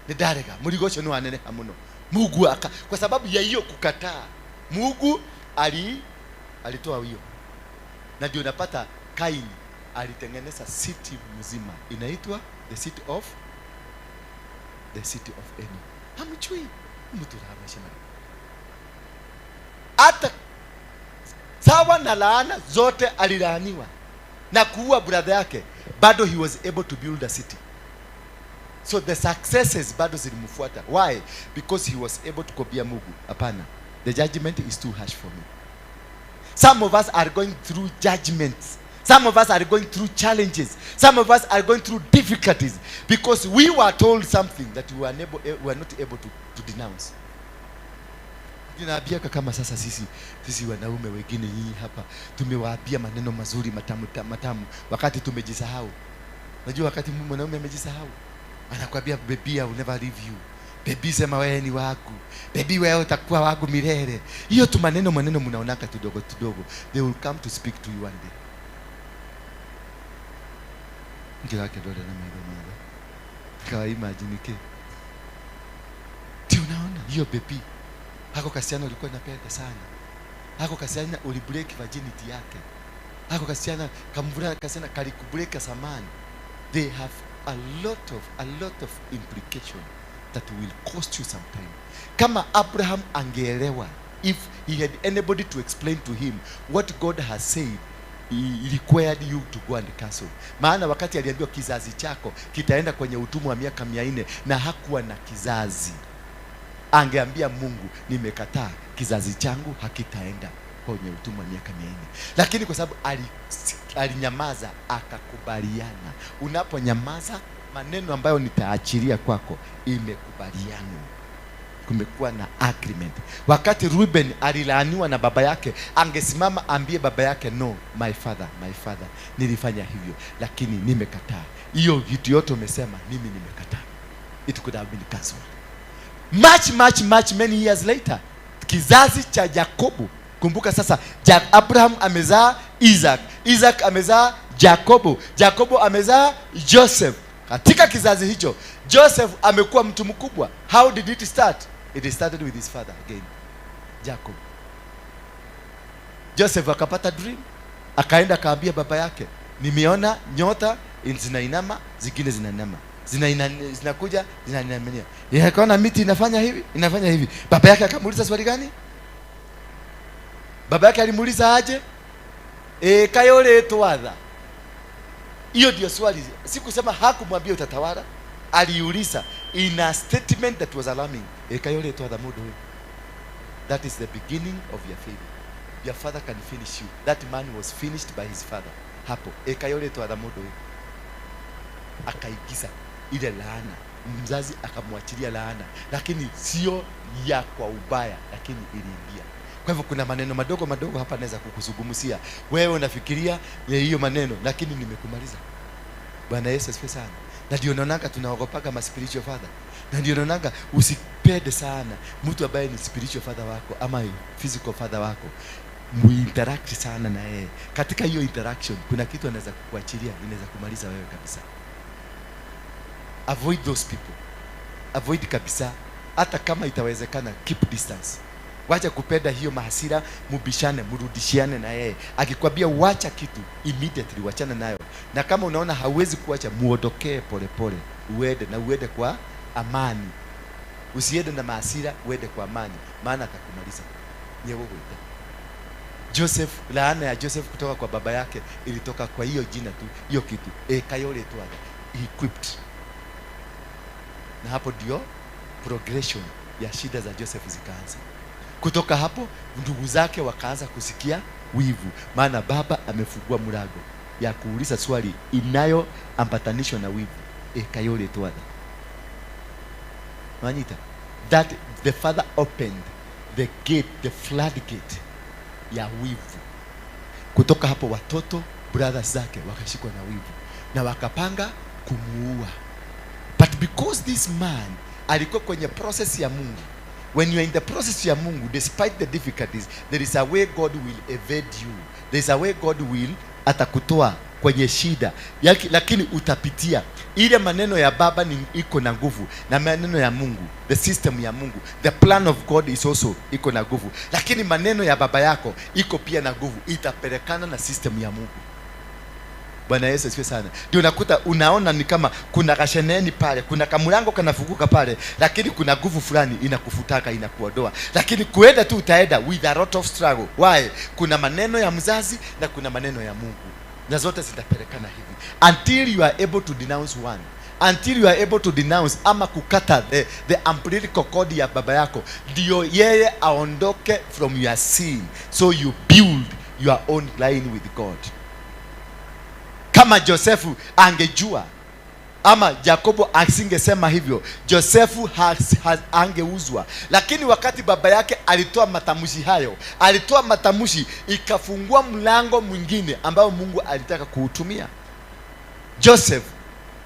nĩ ndarega, mũrigo ũcio nĩ waneneha mũno. Mungu aka, kwa sababu ya hiyo kukataa, Mungu alitoa hiyo, na ndio unapata Kaini alitengeneza city mzima inaitwa the city of Enoch. Hamjui mtu maisha. Hata sawa na laana zote alilaaniwa na kuua brother yake, bado he was able to build a city. So the successes bado zilimfuata. Why? Because he was able to kuambia Mungu, hapana, the judgment is too harsh for me. Some of us are going through judgments. Some of us are going through challenges. Some of us are going through difficulties because we were told something that we were not able to denounce. Ninaambiaka kama sasa sisi wanaume wengine, nyinyi hapa, tumewaambia maneno mazuri matamu matamu wakati tumejisahau. Najua wakati mwanaume amejisahau, anakwambia, "Baby, I will never leave you. Baby, sema wewe ni wangu. Baby, wewe utakuwa wangu milele." Hiyo tu maneno maneno mnaonaka tudogo tudogo, they will come to speak to you one day. Ngirake ndore na maitho mathe kawa imagine ki ti unaona hiyo baby hako kasichana ulikuwa unapenda sana, hako kasichana ulibreak virginity yake, hako kasichana kamvulana, kasichana kalikubreak zamani, they have a lot of implication that will cost you some time. Kama Abraham angeelewa, if he had anybody to explain to him what God has said, he required you to go and cancel. Maana wakati aliambiwa kizazi chako kitaenda kwenye utumwa wa miaka 400 na hakuwa na kizazi, angeambia Mungu, nimekataa, kizazi changu hakitaenda kwenye utumwa wa miaka 400. Lakini kwa sababu alinyamaza, akakubaliana. Unaponyamaza, maneno ambayo nitaachilia kwako imekubalianwa, kumekuwa na agreement. Wakati Ruben alilaaniwa na baba yake, angesimama ambie baba yake, "No, my father, my father, nilifanya hivyo lakini nimekataa hiyo vitu yote umesema, mimi nimekataa." It could have been cancelled. Much much much many years later, kizazi cha Yakobo, kumbuka sasa Abraham amezaa Isaac, Isaac amezaa Jacobo, Jacobo amezaa Joseph. Katika kizazi hicho Joseph amekuwa mtu mkubwa. How did it start? It started with his father again, Jacob. Joseph akapata dream, akaenda akaambia baba yake, nimeona nyota zinainama, zingine zinainama, zinakuja zinainamia, akaona miti inafanya hivi, inafanya hivi. Baba yake akamuuliza swali gani? Baba yake alimuuliza aje? E, kayole twatha. Hiyo ndio swali. Sikusema hakumwambia utatawala, aliuliza in a statement that was alarming. E, kayole twatha mundu huyu. That is the beginning of your failure. Your father can finish you. That man was finished by his father hapo. E, kayole twatha mundu huyu. Akaigiza ile laana, mzazi akamwachilia laana, lakini sio ya kwa ubaya, lakini iliingia. Kwa hivyo kuna maneno madogo madogo hapa naweza kukuzungumzia. Wewe unafikiria ni hiyo maneno, lakini nimekumaliza. Bwana Yesu asifiwe sana. Na ndio naonanga tunaogopaga ma spiritual father, na ndio naonanga usipende sana mtu ambaye ni spiritual father wako ama physical father wako. Muinteract sana na yeye. Katika hiyo interaction kuna kitu anaweza kukuachilia, inaweza kumaliza wewe kabisa. Avoid those people, avoid kabisa. Hata kama itawezekana, keep distance. Wacha kupenda hiyo mahasira, mubishane, mrudishiane na yeye. Akikwambia wacha kitu, immediately wachana nayo. Na kama unaona hauwezi kuacha, muondokee polepole, uende na uende kwa amani. Usiende na mahasira, uende kwa amani, maana atakumaliza. Nyewogwita Joseph, laana ya Joseph kutoka kwa baba yake ilitoka kwa hiyo jina tu, hiyo kitu kayole twaga, he equipped. Na hapo ndio progression ya shida za Joseph zikaanza. Kutoka hapo ndugu zake wakaanza kusikia wivu, maana baba amefungua mlango ya kuuliza swali inayoambatanishwa na wivu, kayole twaga. Wanyita that the father opened the gate, the floodgate ya wivu. Kutoka hapo watoto, brothers zake wakashikwa na wivu na wakapanga kumuua. But because this man alikuwa kwenye process ya Mungu, when you are in the process ya Mungu, despite the difficulties, there is a way God will evade you. There is a way God will atakutoa kwenye shida. Lakini utapitia ile maneno ya baba ni iko na nguvu, na maneno ya Mungu, the system ya Mungu, the plan of God is also iko na nguvu, lakini maneno ya baba yako iko pia na nguvu, itapelekana na system ya Mungu. Bwana Yesu asifiwe sana. Ndio unakuta unaona ni kama kuna kasheneni pale, kuna kamulango kanafunguka pale, lakini kuna nguvu fulani inakufutaka, inakuondoa. Lakini kuenda tu utaenda with a lot of struggle. Why? Kuna maneno ya mzazi na kuna maneno ya Mungu, na zote zitapelekana hivi until you are able to denounce one, until you are able to denounce ama kukata the umbilical cord ya baba yako, ndio yeye aondoke from your sin, so you build your own line with God. Kama Josefu angejua ama Yakobo asingesema hivyo, Josefu angeuzwa. Lakini wakati baba yake alitoa matamshi hayo, alitoa matamshi ikafungua mlango mwingine ambao Mungu alitaka kuutumia. Joseph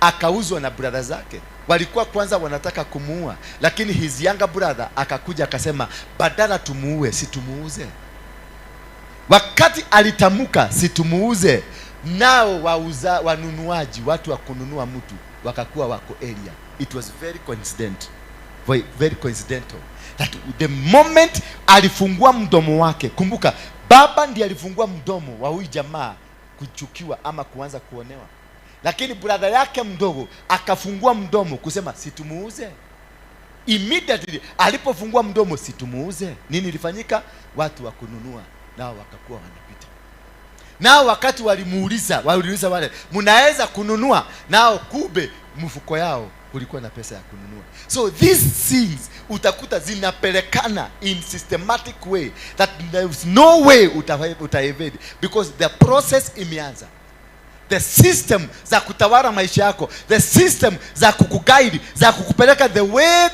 akauzwa na brother zake. Walikuwa kwanza wanataka kumuua, lakini his younger brother akakuja akasema, badala tumuue, si tumuuze. Wakati alitamka si tumuuze, nao wauza, wanunuaji, watu wa kununua mtu wakakuwa wako area. It was very coincident, very, very coincidental that the moment alifungua mdomo wake, kumbuka baba ndiye alifungua mdomo wa huyu jamaa kuchukiwa ama kuanza kuonewa, lakini brother yake mdogo akafungua mdomo kusema situmuuze. Immediately alipofungua mdomo situmuuze, nini ilifanyika? Watu wa kununua nao wakakuwa wanapita nao. Wakati walimuuliza, waliuliza wale, mnaweza kununua? Nao kumbe mfuko yao kulikuwa na pesa ya kununua. So these things utakuta zinapelekana in systematic way that there is no way uta evade because the process imeanza. The system za kutawala maisha yako, the system za kukuguide, za kukupeleka the way,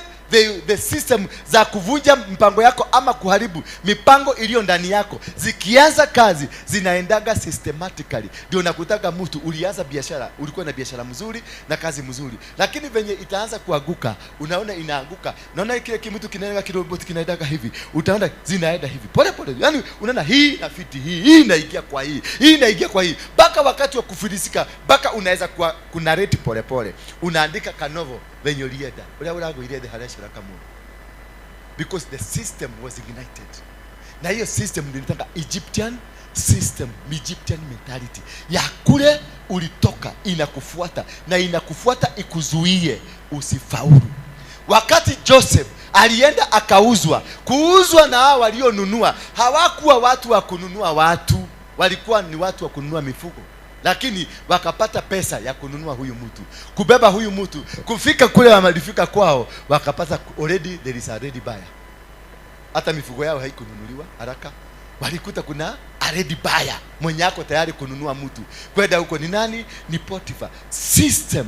the system za kuvunja mpango yako ama kuharibu mipango iliyo ndani yako, zikianza kazi zinaendaga systematically. Ndio nakutaka mtu ulianza biashara, ulikuwa na biashara mzuri na kazi mzuri, lakini venye itaanza kuanguka, unaona inaanguka, naona kile kimtu kinaenda, kirobot kinaendaga hivi, utaona zinaenda hivi pole pole, yani unaona hii inafiti hii, hii inaingia kwa hii, hii inaingia kwa hii, mpaka wakati wa kufilisika, mpaka unaweza kuwa kunarrate pole pole, unaandika kanovel venye ulienda uria uragwire thĩ harĩa kamwe, because the system was ignited. Na hiyo system ndio inaitwa Egyptian system, Egyptian mentality ya kule ulitoka, inakufuata na inakufuata ikuzuie usifaulu. Wakati Joseph alienda akauzwa, kuuzwa na hao walionunua hawakuwa watu wa kununua watu, walikuwa ni watu wa kununua mifugo, lakini wakapata pesa ya kununua huyu mtu, kubeba huyu mtu, kufika kule walifika kwao, wakapata already there is a ready buyer. Hata mifugo yao haikununuliwa haraka, walikuta kuna a ready buyer mwenye ako tayari kununua mtu kwenda huko. Ni nani? Ni Potiphar. System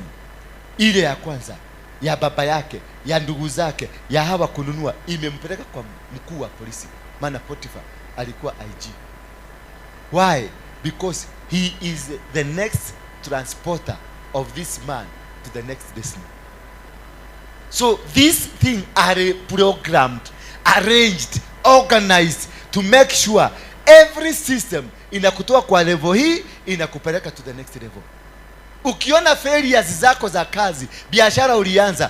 ile ya kwanza ya baba yake, ya ndugu zake, ya hawa kununua, imempeleka kwa mkuu wa polisi, maana Potiphar alikuwa IG. Why? Because he is the next transporter of this man to the next destiny. So these things are programmed, arranged, organized to make sure Every system inakutoa kwa level hii, inakupeleka to the next level. Ukiona failures zako za kazi, biashara ulianza,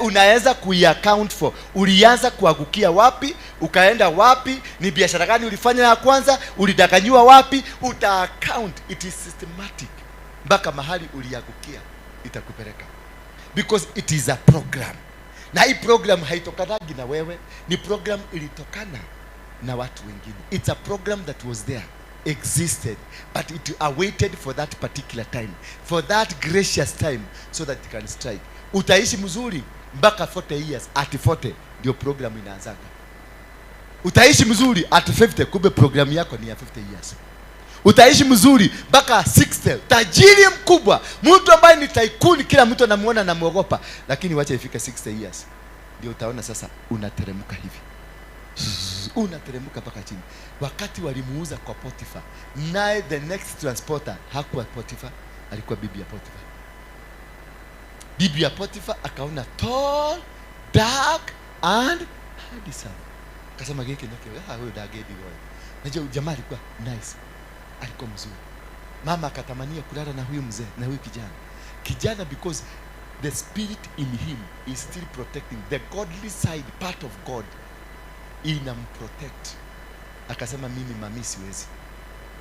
unaweza kuiaccount for ulianza kuangukia wapi, ukaenda wapi, ni biashara gani ulifanya ya kwanza, ulidaganyiwa wapi, uta account. It is systematic mpaka mahali uliangukia itakupeleka, because it is a program. Na hii program haitokanagi na wewe, ni program ilitokana na watu wengine. It's a program that was there, existed, but it awaited for that particular time, for that gracious time, so that it can strike. Utaishi mzuri mpaka 40 years. At 40 ndio program inaanzaga. Utaishi mzuri at 50, kumbe program yako ni ya 50 years. Utaishi mzuri mpaka 60, tajiri mkubwa, mtu ambaye ni tycoon, kila mtu anamuona, anamwogopa, lakini wacha ifike 60 years ndio utaona sasa unateremka hivi, unateremka mpaka chini. Wakati walimuuza kwa Potiphar, naye the next transporter hakuwa Potiphar, alikuwa bibi ya Potiphar. Bibi ya Potiphar akaona tall, dark and handsome, akasema, "Giki nakio, ah, huyu ndangĩndigwo." Najua jamaa alikuwa nice, alikuwa mzuri. Mama akatamania kulala na huyu mzee, na huyu kijana. Kijana, because the spirit in him is still protecting the godly side, part of God inamprotect, akasema, "Mimi mami siwezi."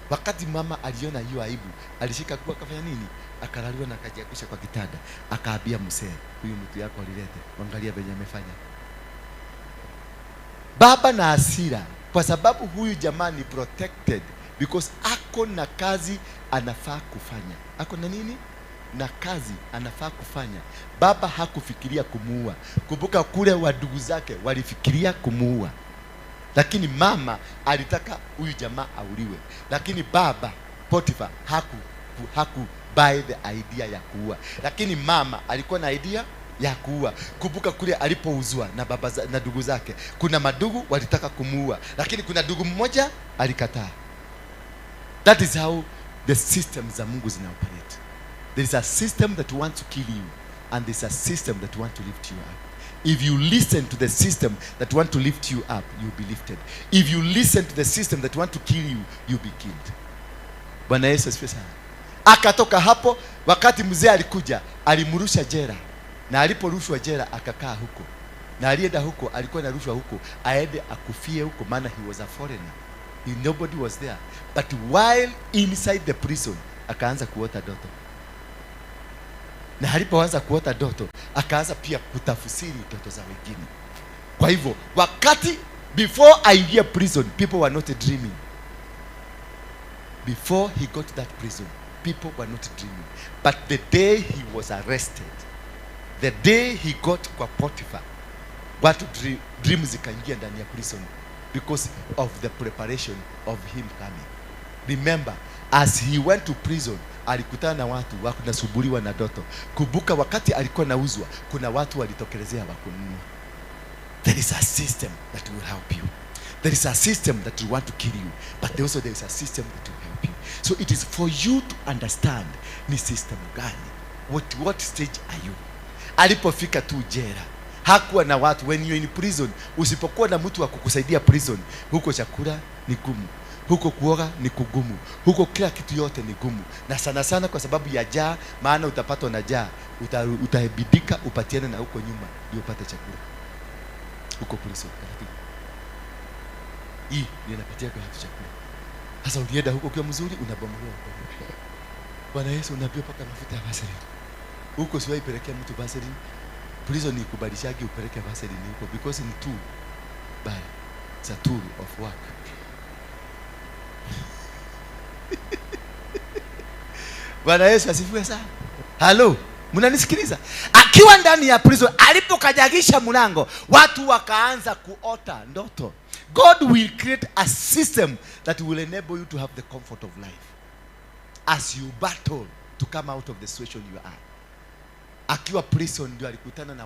Wakati mama aliona hiyo aibu, alishika kuwa, akafanya nini? Akalaliwa na akajiangusha kwa kitanda, akaambia mzee, "Huyu mtu yako alilete, angalia venye amefanya." Baba na hasira, kwa sababu huyu jamaa ni protected because ako na kazi anafaa kufanya. Ako na nini? Na kazi anafaa kufanya. Baba hakufikiria kumuua. Kumbuka kule wadugu zake walifikiria kumuua, lakini mama alitaka huyu jamaa auliwe, lakini baba Potiphar haku buy the idea ya kuua, lakini mama alikuwa na idea ya kuua. Kumbuka kule alipouzwa na ndugu zake, kuna madugu walitaka kumuua, lakini kuna ndugu mmoja alikataa. That is how the systems za Mungu zina operate. There is a system that wants to kill you and there's a system that wants to lift you up. If you listen to the system that want to lift you up, you'll be lifted. If you listen to the system that want to kill you, you'll be killed. Bwana Yesu asifiwe sana. Akatoka hapo, wakati mzee alikuja, alimrusha jela, na aliporushwa jela akakaa huko, na alienda huko, alikuwa anarushwa huko aende akufie huko, maana he was a foreigner. Nobody was there. But while inside the prison, akaanza kuota ndoto, na alipoanza kuota ndoto akaanza pia kutafsiri ndoto za wengine. Kwa hivyo wakati before aingie prison, people were not dreaming. Before he got to that prison, people were not dreaming. But the day he was arrested, the day he got kwa Potiphar, watu dream zikaingia ndani ya prison because of the preparation of him coming. Remember, as he went to prison, alikutana na watu wanasumbuliwa na ndoto. Kumbuka wakati alikuwa nauzwa, kuna watu walitokelezea wakununua. There is a system that will help you. There is a system that will want to kill you, but also there is a system that will help you. So it is for you to understand ni system gani. What stage are you? Alipofika tu jela, hakuwa na watu. When you're in prison, usipokuwa na mtu wa kukusaidia prison, huko chakula ni gumu, huko kuoga ni kugumu, huko kila kitu yote ni gumu, na sana sana kwa sababu ya njaa, maana utapatwa na njaa, utabidika upatiane na huko nyuma ndio upate chakula huko prison. Taratibu hii ndio inapatia kwa watu chakula. Sasa ulienda huko ukiwa mzuri, unabomolewa huko. Bwana Yesu, unaambiwa paka mafuta ya Vaseline huko. Siwahi pelekea mtu Vaseline. Prison ni kubadilishagi upeleke Vaseline huko because ni tool baya. It's a tool of work. Bwana Yesu asifiwe sana. Halo, mnanisikiliza? Akiwa ndani ya prison, alipokanyagisha mlango, watu wakaanza kuota ndoto. God will create a system that will enable you to have the comfort of life as you battle to come out of the situation you are. Akiwa prison ndio alikutana na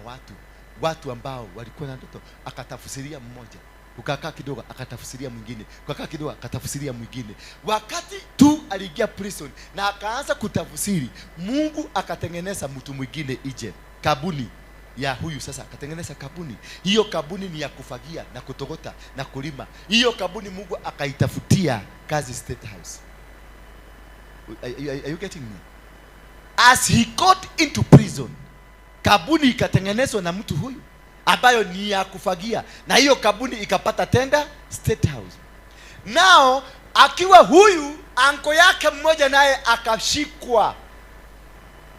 watu ambao walikuwa na ndoto, akatafsiria mmoja, ukakaa kidogo akatafsiria mwingine, ukakaa kidogo akatafsiria mwingine. Wakati tu aliingia prison na akaanza kutafsiri, Mungu akatengeneza mtu mwingine ije kabuni. Ya huyu sasa akatengeneza kampuni. Hiyo kampuni ni ya kufagia na kutogota na kulima. Hiyo kampuni Mungu akaitafutia kazi State House. Are you getting me? As he got into prison, kampuni ikatengenezwa na mtu huyu ambayo ni ya kufagia, na hiyo kampuni ikapata tenda State House. Nao akiwa huyu, uncle yake mmoja naye akashikwa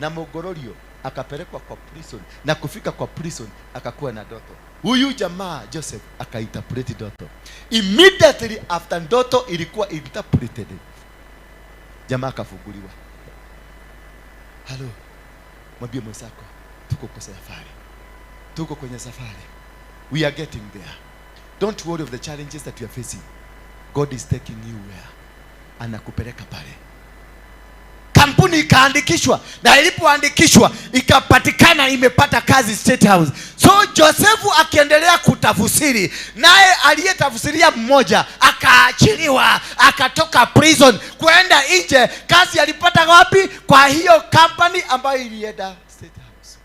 na mogororio, akapelekwa kwa prison, na kufika kwa prison akakuwa na ndoto. Huyu jamaa Joseph akainterpret ndoto. Immediately after ndoto ilikuwa interpreted, jamaa akafunguliwa. Halo, mwambie mwenzako, tuko kwa safari, tuko kwenye safari, we are getting there. Don't worry of the challenges that you are facing. God is taking you where anakupeleka pale. Kampuni ikaandikishwa, na ilipoandikishwa ikapatikana imepata kazi State House. So Josefu akiendelea kutafsiri, naye aliyetafsiria mmoja akaachiliwa, akatoka prison kwenda nje. Kazi alipata wapi? Kwa hiyo company ambayo ilienda State House.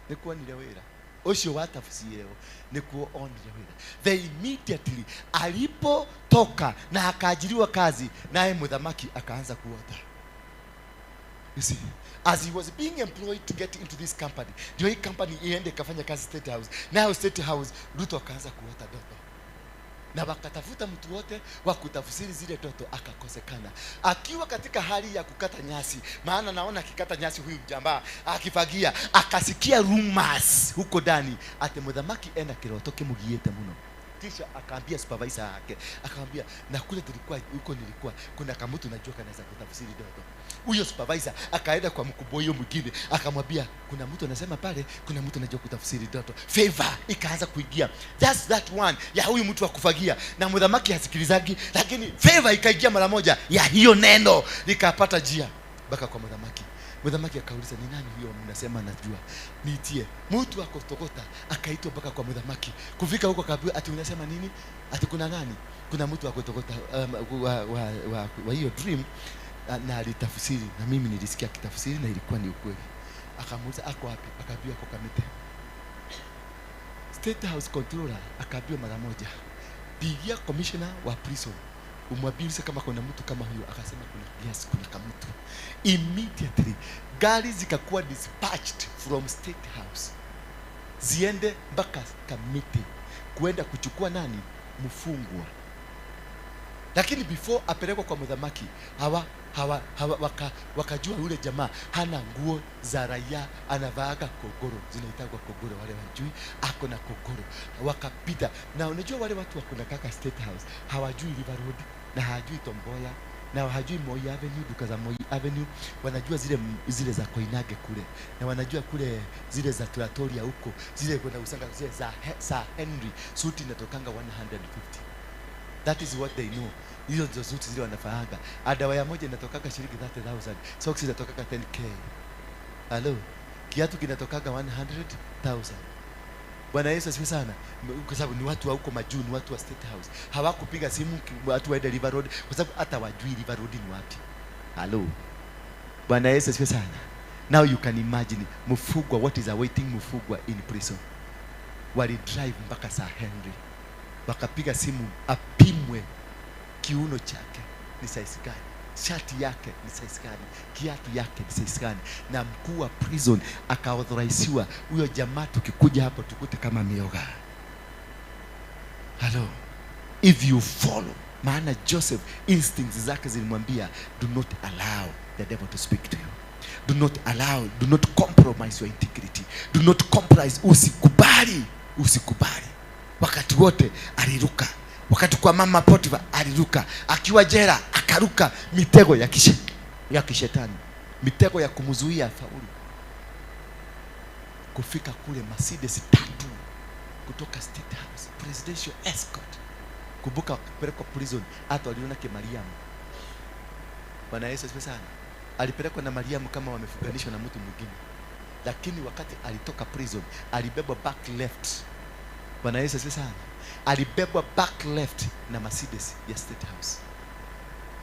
Nikuonire wĩra ũcio watafsiriwo, nikuo onire wĩra. They immediately alipotoka na akaajiriwa kazi, naye muthamaki akaanza kuota. You see, as he was being employed to get into this company, ndio hii company iende ikafanya kazi State House. Nayo State House, Ruto akaanza kuota ndoto, na wakatafuta mtu wote wa kutafsiri zile ndoto, akakosekana. Akiwa katika hali ya kukata nyasi, maana naona akikata nyasi huyu jamaa akifagia, akasikia rumors huko ndani ati muthamaki ena kiroto kimugiite muno. Kisha akaambia supervisor yake, akamwambia, na kule tulikuwa huko nilikuwa kuna kamutu najua kanaweza kutafsiri ndoto. Huyo supervisor akaenda kwa mkubwa huyo mwingine, akamwambia, kuna mtu anasema pale kuna mtu anajua kutafsiri ndoto. Favor ikaanza kuingia, just that one ya huyu mtu wa kufagia, na mudhamaki hasikilizagi, lakini favor ikaingia mara moja ya hiyo neno, likapata njia mpaka kwa mudhamaki. Mudhamaki akauliza, ni nani huyo mnasema najua? Niitie. Mtu akotokota akaitwa mpaka kwa mudhamaki. Kufika huko akaambiwa, ati unasema nini? Ati kuna nani? Kuna mtu akotokota wa hiyo dream na alitafsiri, na mimi nilisikia akitafsiri na ilikuwa ni ukweli. Akamuuliza, ako wapi? Akaambiwa ako Kamiti. State House controller akaambiwa mara moja, pigia commissioner wa prison umwambie kama kuna mtu kama huyo. Akasema kuna, yes, kuna kamtu. Immediately gari zikakuwa dispatched from State House ziende mpaka Kamiti kuenda kuchukua nani? Mfungwa. Lakini before apelekwa kwa mudhamaki, hawa hawa, hawa wakajua yule jamaa hana nguo za raia, anavaaga kogoro, zinaitagwa kogoro, wale wajui, ako na kogoro. Wakapita, na unajua wale watu wako na kaka State House hawajui River Road na hawajui Tom Mboya na hawajui Moi Avenue, duka za Moi Avenue, wanajua zile za Koinange kule, na wanajua kule zile za Pretoria huko, zile kwenda Usanga, zile za Sir Henry, suti inatokanga 150. That is what they know. Hizo ndizo suti zile wanafahaga. Underwear moja inatokaga shilingi 30,000. Socks inatokaga 10K. Hello. Kiatu kinatokaga 100,000. Bwana Yesu asifiwe sana. Kwa sababu ni watu wa huko majuu, ni watu wa State House. Hawakupiga simu watu waende River Road kwa sababu hata wajui River Road ni wapi. Hello. Bwana Yesu asifiwe sana. Now you can imagine Mfugwa, what is awaiting Mfugwa in prison. Wali drive mpaka Sir Henry, wakapiga simu apimwe kiuno chake ni size gani, shati yake ni size gani, kiatu yake ni size gani, na mkuu wa prison akaauthoriziwa huyo jamaa, tukikuja hapo tukute kama mioga. Hello, if you follow, maana Joseph instincts zake zilimwambia, do not allow the devil to speak to you. Do not allow, do not compromise your integrity. Do not compromise, usikubali, usikubali. Wakati wote aliruka. Wakati kwa mama Potifa aliruka, akiwa jela akaruka mitego ya kishetani, mitego ya kumzuia faulu. Kufika kule Mercedes tatu kutoka State House, presidential escort. Kumbuka kupelekwa prison, hata waliona Kimariamu. Bwana Yesu asifiwe sana. Alipelekwa na Mariamu kama wamefunganishwa na mtu mwingine, lakini wakati alitoka prison alibebwa back left. Bwana Yesu asifiwe sana. Alibebwa back left na Mercedes ya State House,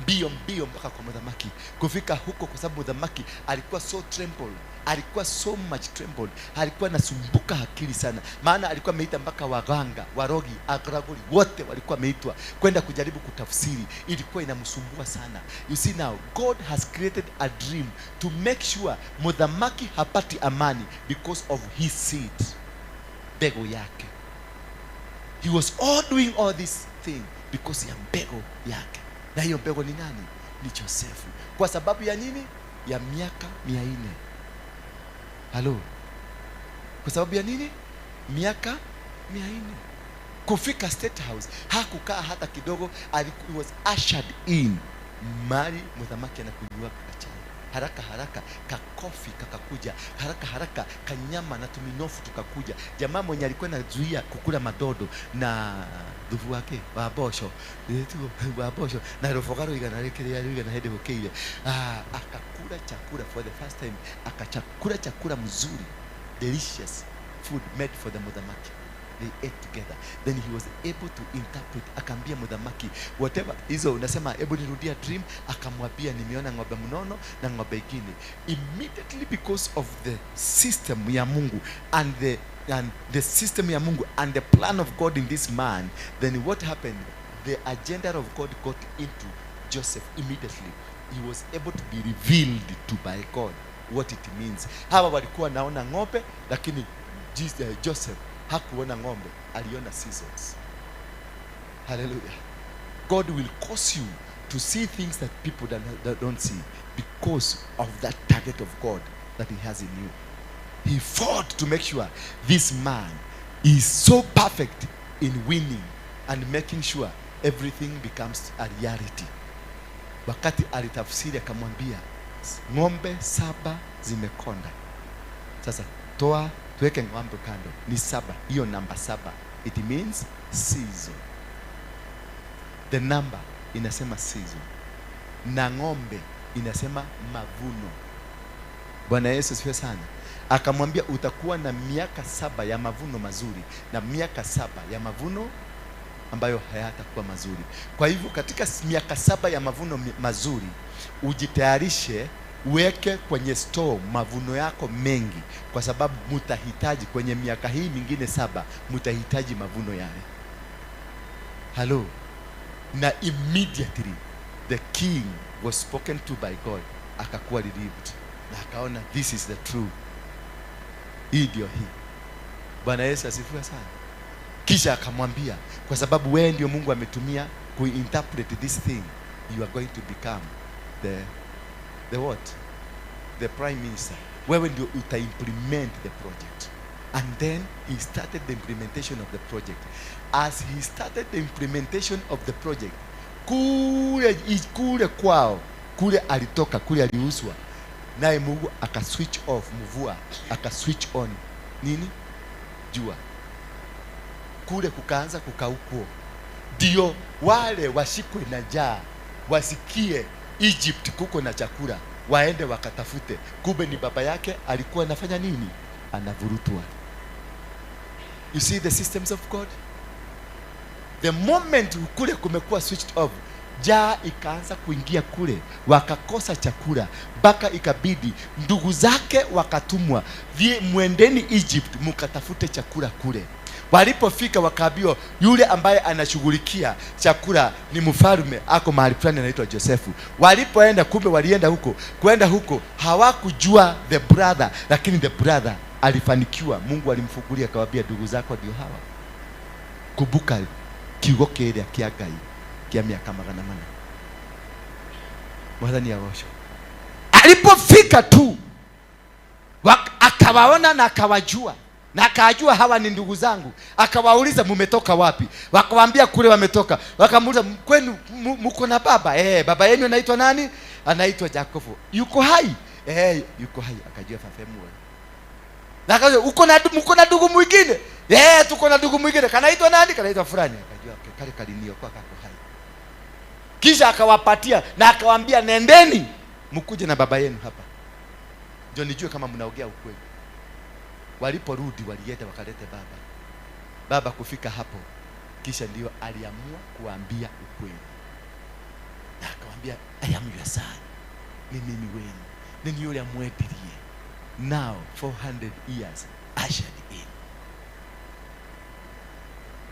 mbio mbio mpaka kwa mudhamaki. Kufika huko, kwa sababu mudhamaki alikuwa so tremble, Alikuwa so much trembled, alikuwa anasumbuka akili sana, maana alikuwa ameita mpaka waganga, warogi, agragori, wote walikuwa wameitwa kwenda kujaribu kutafsiri. Ilikuwa inamsumbua sana. You see now, God has created a dream to make sure muthamaki hapati amani because of his seed, mbegu yake. He was all doing all this thing because ya mbegu yake. Na hiyo mbegu ni nani? Ni Josefu. Kwa sababu ya nini? Ya miaka 400. Halo. Kwa sababu ya nini? Miaka 400. Kufika State House hakukaa hata kidogo, he was ushered in. Mali muthamaki anakunywa chai. Haraka haraka kakofi kakakuja, haraka haraka kanyama na tuminofu tukakuja. Jamaa mwenye alikuwa anazuia kukula madodo na thubu wake wa bosho, wa bosho na rofogaro igana rikiri igana hede hokeire. Akakula chakula for the first time, akachakula chakula mzuri, delicious food made for the muthamaki. They ate together. Then he was able to interpret. Akaambia muthamaki, whatever hizo unasema, hebu nirudia dream. Akamwambia nimeona ng'ombe mnono na ng'ombe ingine. Immediately, because of the system ya Mungu and the system ya Mungu and the plan of God in this man, then what happened? The agenda of God got into Joseph immediately. He was able to be revealed to by God what it means. Hawa walikuwa naona ng'ombe, lakini Joseph hakuona ng'ombe, aliona seasons. Hallelujah. God will cause you to see things that people don't see because of that target of God that he has in you. He fought to make sure this man is so perfect in winning and making sure everything becomes a reality. Wakati alitafsiri akamwambia ng'ombe 7 zimekonda. Sasa toa, tuweke ng'ombe kando, ni 7. Hiyo namba 7, it means season. The number inasema season, na ng'ombe inasema mavuno. Bwana Yesu asifiwe sana. Akamwambia utakuwa na miaka 7 ya mavuno mazuri na miaka 7 ya mavuno ambayo hayatakuwa mazuri. Kwa hivyo katika miaka 7 ya mavuno mazuri, ujitayarishe, uweke kwenye store mavuno yako mengi, kwa sababu mutahitaji kwenye miaka hii mingine 7, mutahitaji mavuno yale. Hello. Na immediately the king was spoken to by God, akakuwa relieved na akaona this is the truth. Hii ndio hii. Bwana Yesu asifiwe sana. Kisha akamwambia, kwa sababu wewe ndio Mungu ametumia kuinterpret this thing, you are going to become the what? The prime minister. Wewe ndio uta implement the project. And then he started the implementation of the project. As he started the implementation of the project, kule kwao, kule alitoka, kule aliuzwa, naye Mungu aka switch off mvua, aka switch on nini? Jua. Kule kukaanza kukauko. Ndio wale washikwe na njaa, wasikie Egypt kuko na chakula, waende wakatafute. Kumbe ni baba yake alikuwa anafanya nini? Anavurutwa. You see the systems of God? The moment kule kumekuwa switched off, njaa ikaanza kuingia kule, wakakosa chakula, mpaka ikabidi ndugu zake wakatumwa, mwendeni Egypt mukatafute chakula kule. Walipofika wakaambiwa yule ambaye anashughulikia chakula ni mfalme, ako mahali fulani anaitwa Josefu. Walipoenda, kumbe walienda huko, kwenda huko hawakujua the brother, lakini the brother alifanikiwa. Mungu alimfungulia akamwambia ndugu zako ndio hawa. Kumbuka kiugo kĩrĩa kĩa Ngai kĩa miaka 400. Mwathani agocwo. Alipofika tu akawaona na akawajua, na akajua hawa ni ndugu zangu. Akawauliza mumetoka wapi? Wakawaambia kule wametoka. Wakamuuliza kwenu mko na baba? Baba yenu anaitwa nani? Anaitwa Jakobo. Yuko hai? Yuko hai. Akajua fafemu. Na akajua uko na mko na ndugu mwingine? Tuko na ndugu mwingine. Kanaitwa nani? Kanaitwa fulani. Akajua kale kaliniokoa kako hai. Kisha akawapatia na akawaambia nendeni mkuje na baba yenu hapa, ndio nijue kama mnaongea ukweli. Waliporudi walienda wakalete baba. Baba kufika hapo, kisha ndio aliamua kuambia ukweli. Na akamwambia I am your son. Ni mimi wenu. Ni yule amwedirie. Now 400 years ushered in.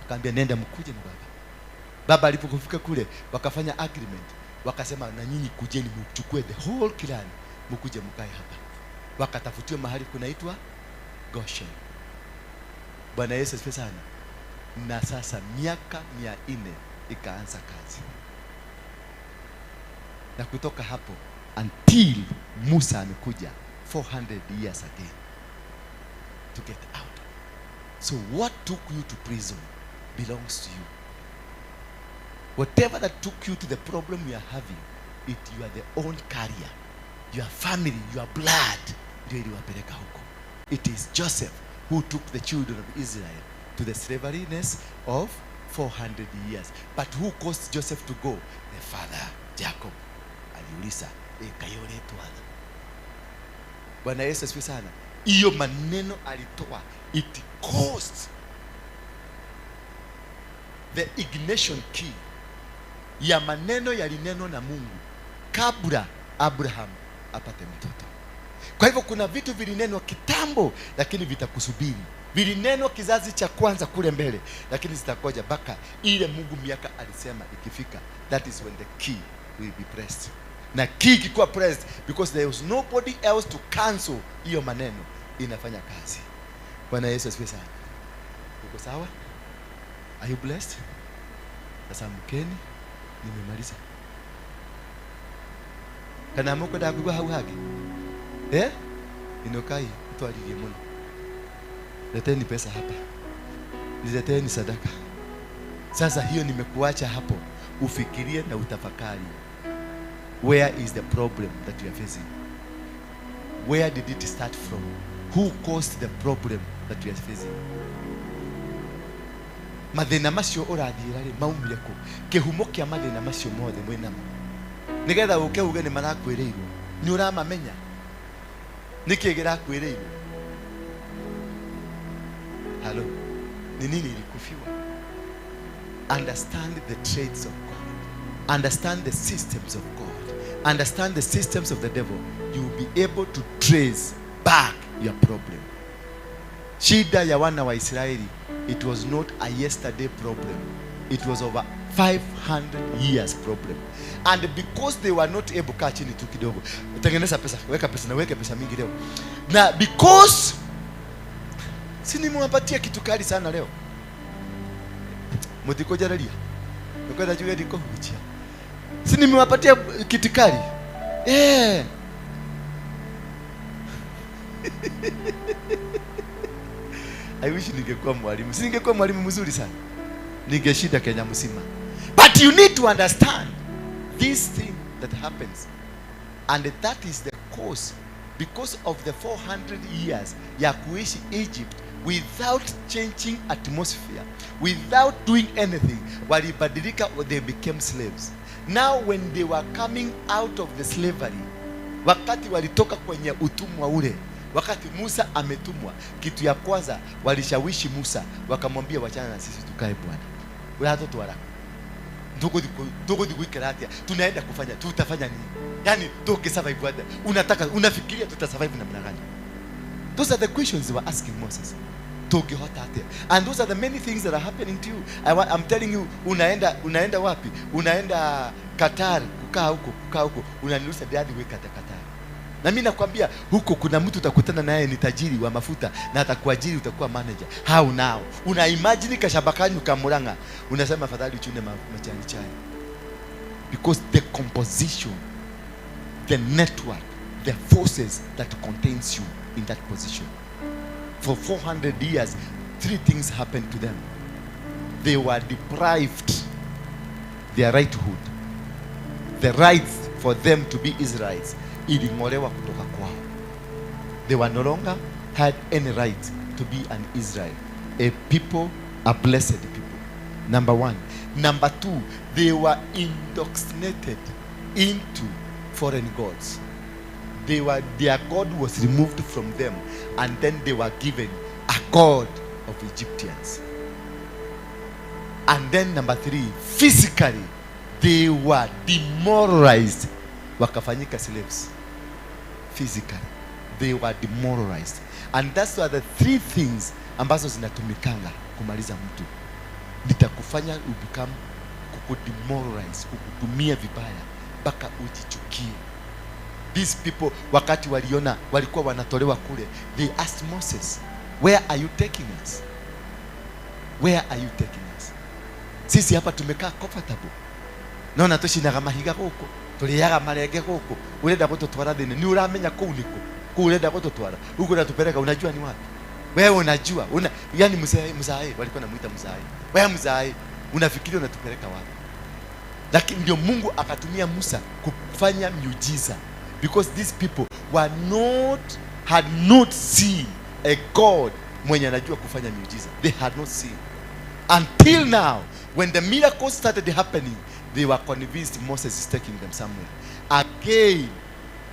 Akaambia, "Nenda mkuje na baba." Baba alipofika kule, wakafanya agreement, wakasema, "Na nyinyi kujeni mchukue the whole clan, mkuje mkae hapa." Wakatafutiwa mahali kunaitwa Goshen. Bwana Yesu asifiwe sana. Na sasa miaka 400 ikaanza kazi, na kutoka hapo until Musa amekuja, 400 years again to get out. So what took you to prison belongs to you. Whatever that took you to the problem you are having, it you are the own carrier. Your family, your blood ndio iliwapeleka huko. It is Joseph who took the children of Israel to the slaveryness of 400 years. But who caused Joseph to go? The father, Jacob. Aliuliza, "Kayoletwala?" Bwana Yesu asifiwe sana. Hiyo maneno alitoa, it caused the ignition key ya maneno yalinenwa na Mungu kabla Abraham apate mtoto. Kwa hivyo kuna vitu vilinenwa kitambo, lakini vitakusubiri. Vilinenwa kizazi cha kwanza kule mbele, lakini zitakoja mpaka ile Mungu miaka alisema ikifika, that is when the key will be pressed. Na key ikikuwa pressed, because there was nobody else to cancel hiyo maneno, inafanya kazi. Bwana Yesu asifiwe sana. Uko sawa? Are you blessed? Sasa mkeni, nimemaliza. Kana mukwenda kuigua hau hangĩ? Eh? Inukai twaririe muno. Leteni pesa hapa, nileteni sadaka. Sasa hiyo nimekuacha hapo ufikirie na utafakari. Where is the problem that you are facing? Where did it start from? Who caused the problem that you are facing? Mathĩna macio ũrathiĩra rĩ, maumire kũ? Kĩhumo kĩa mathĩna macio mothe mwĩnamo, nĩgetha ũke uge nĩ marakwĩrĩirwo, nĩ ũramamenya nĩkĩ kĩrakwĩrĩirwo? Halo, ni nini ilikufiwa? Understand the traits of God, understand the systems of God, understand the systems of the devil. You will be able to trace back your problem. Shida ya wana wa Israeli, it was not a yesterday problem, it was over 500 years problem. And because they were not able, kaa chini tu kidogo, tengeneza pesa, weka pesa na weke pesa mingi leo, na because si nimewapatia kitu kali sana leo, mutikujararia nikwenda juge ndikuhuchia, si nimewapatia kitu kali, eh? I wish ningekuwa mwalimu. Si ningekuwa mwalimu mzuri sana, ningeshinda Kenya mzima. But you need to understand this thing that happens, and that is the cause, because of the 400 years ya kuishi Egypt without changing atmosphere, without doing anything, walibadilika, they became slaves. Now when they were coming out of the slavery, wakati walitoka kwenye utumwa ule, wakati Musa ametumwa, kitu ya kwanza walishawishi Musa, wakamwambia, "Wachana na sisi tukae, bwana, uratutwara tukuthi gwikara atia? Tunaenda kufanya, tutafanya nini? Yani tukisurvive atia? Unataka, unafikiria tutasurvive namna gani?" Those are the questions they were asking Moses. Tungihota atia? And those are the many things that are happening to you. I'm telling you, unaenda wapi? Unaenda Qatar kukaa huko, kukaa huko, unaniuliza, "Daddy, weka Qatar?" Na mimi nakwambia huko kuna mtu utakutana naye ni tajiri wa mafuta na atakuajiri, utakuwa manager. How now? Una imagine kashamba kanyu ka Murang'a, unasema afadhali uchune majani chai, because the composition, the network, the forces that contains you in that position for 400 years. Three things happened to them. They were deprived their righthood, the rights for them to be Israelites iling'olewa kutoka kwao. They were no longer had any right to be an Israel, a people, a blessed people, number one. Number two, they were indoctrinated into foreign gods. They were their God was removed from them, and then they were given a god of Egyptians. And then number three, physically they were demoralized, wakafanyika slaves physically. They were demoralized. And that's why the three things ambazo zinatumikanga kumaliza mtu. Nitakufanya you become, kukudemoralize, kukutumia vibaya mpaka ujichukie. These people wakati waliona walikuwa wanatolewa kule, they asked Moses, "Where are you taking us? Where are you taking us? Sisi hapa tumekaa comfortable, nona tucinaga mahiga guku, turiaga marenge guku, urenda gututwara thini? Ni uramenya kuu niku kuu urenda gututwara huku unatupeleka? Unajua ni wapi wewe? Unajua una yani mzee mzae walikuwa namuita mzae. Wewe mzae, unafikiri unatupeleka wapi?" Lakini ndio Mungu akatumia Musa kufanya miujiza, because these people were not had not seen a God mwenye anajua kufanya miujiza. They had not seen until now. When the miracles started happening, they were convinced Moses is taking them somewhere. Again,